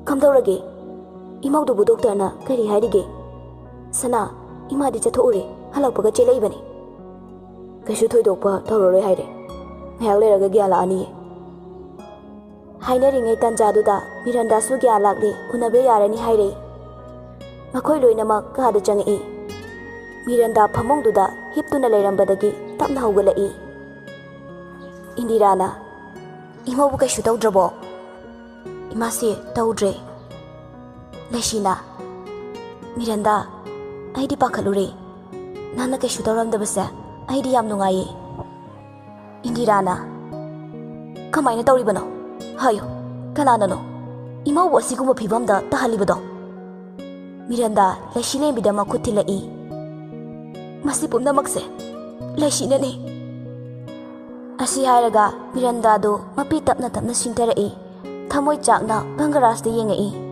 "ꯀꯝꯗꯧꯔꯒꯦ? ꯏꯃꯧꯗꯨꯕꯨ ꯗꯣꯛꯇꯔꯅ ꯀꯔꯤ ꯍꯥꯏꯔꯤꯒꯦ?" "ꯁꯅꯥ, ꯏꯃꯥꯗꯤ ꯆꯠꯊꯣꯛꯎꯔꯦ, ꯍꯜꯂꯛꯄꯒ ꯆꯦꯜꯂꯛꯏꯕꯅꯤ꯫ ꯀꯩꯁꯨ ꯊꯣꯏꯗꯣꯛꯄ ꯇꯧꯔꯔꯣꯏ ꯍꯥꯏꯔꯦ꯫ ꯉꯥꯏꯍꯥꯛ ꯂꯩꯔꯒ ꯒ꯭ꯌꯥꯟ ꯂꯥꯛꯑꯅꯤꯌꯦ꯫" ꯍꯥꯏꯅꯔꯤꯉꯩ ꯇꯥꯟꯖꯥꯗꯨꯗ ꯃꯤꯔꯟꯗꯥꯁꯨ ꯒ꯭ꯌꯥꯟ ꯂꯥꯛꯂꯦ, ꯎꯅꯕ ꯌꯥꯔꯅꯤ ꯍꯥꯏꯔꯦ꯫ ꯃꯈꯣꯏ ꯂꯣꯏꯅꯃꯛ ꯀꯥꯗ ꯆꯪꯉꯛꯏ꯫ ꯃꯤꯔꯟꯗꯥ ꯐꯃꯨꯡꯗꯨꯗ ꯍꯤꯞꯇꯨꯅ ꯂꯩꯔꯝꯕꯗꯒꯤ ꯇꯞꯅ ꯍꯧꯒꯠꯂꯛꯏ꯫ ꯏꯟꯗꯤꯔꯥꯅ, "ꯏꯃꯧꯕꯨ ꯀꯩꯁꯨ ꯇꯧꯗ꯭ꯔꯕꯣ?" "ꯏꯃꯥꯁꯦ ꯇꯧꯗ꯭ꯔꯦ꯫" ꯂꯩꯁꯤꯅ, "ꯃꯤꯔꯟꯗꯥ, ꯑꯩꯗꯤ ꯄꯥꯈꯠꯂꯨꯔꯦ꯫ ꯅꯪꯅ ꯀꯩꯁꯨ ꯇꯧꯔꯝꯗꯕꯁꯦ ꯑꯩꯗꯤ ꯌꯥꯝ ꯅꯨꯡꯉꯥꯏꯌꯦ꯫" ꯏꯟꯗꯤꯔꯥꯅ, "ꯀꯃꯥꯏꯅ ꯇꯧꯔꯤꯕꯅꯣ? ꯍꯥꯏꯌꯨ, ꯀꯅꯥꯅꯅꯣ ꯏꯃꯧꯕꯨ ꯑꯁꯤꯒꯨꯝꯕ ꯐꯤꯕꯝꯗ ꯇꯥꯍꯜꯂꯤꯕꯗꯣ?" ꯃꯤꯔꯟꯗꯥ ꯂꯩꯁꯤ ꯂꯦꯝꯕꯤꯗ ꯃꯈꯨꯠ ꯊꯤꯜꯂꯛꯏ꯫ "ꯃꯁꯤ ꯄꯨꯝꯅꯃꯛꯁꯦ ꯂꯩꯁꯤꯅꯅꯤ꯫" ꯑꯁꯤ ꯍꯥꯏꯔꯒ ꯃꯤꯔꯟꯗꯥꯗꯨ ꯃꯄꯤ ꯇꯞꯅ ꯇꯞꯅ ꯁꯤꯡꯊꯔꯛꯏ꯫ ꯊꯃꯣꯏ ꯆꯥꯛꯅ ꯕꯪꯒꯔꯥꯖꯇ ꯌꯦꯡꯉꯛꯏ꯫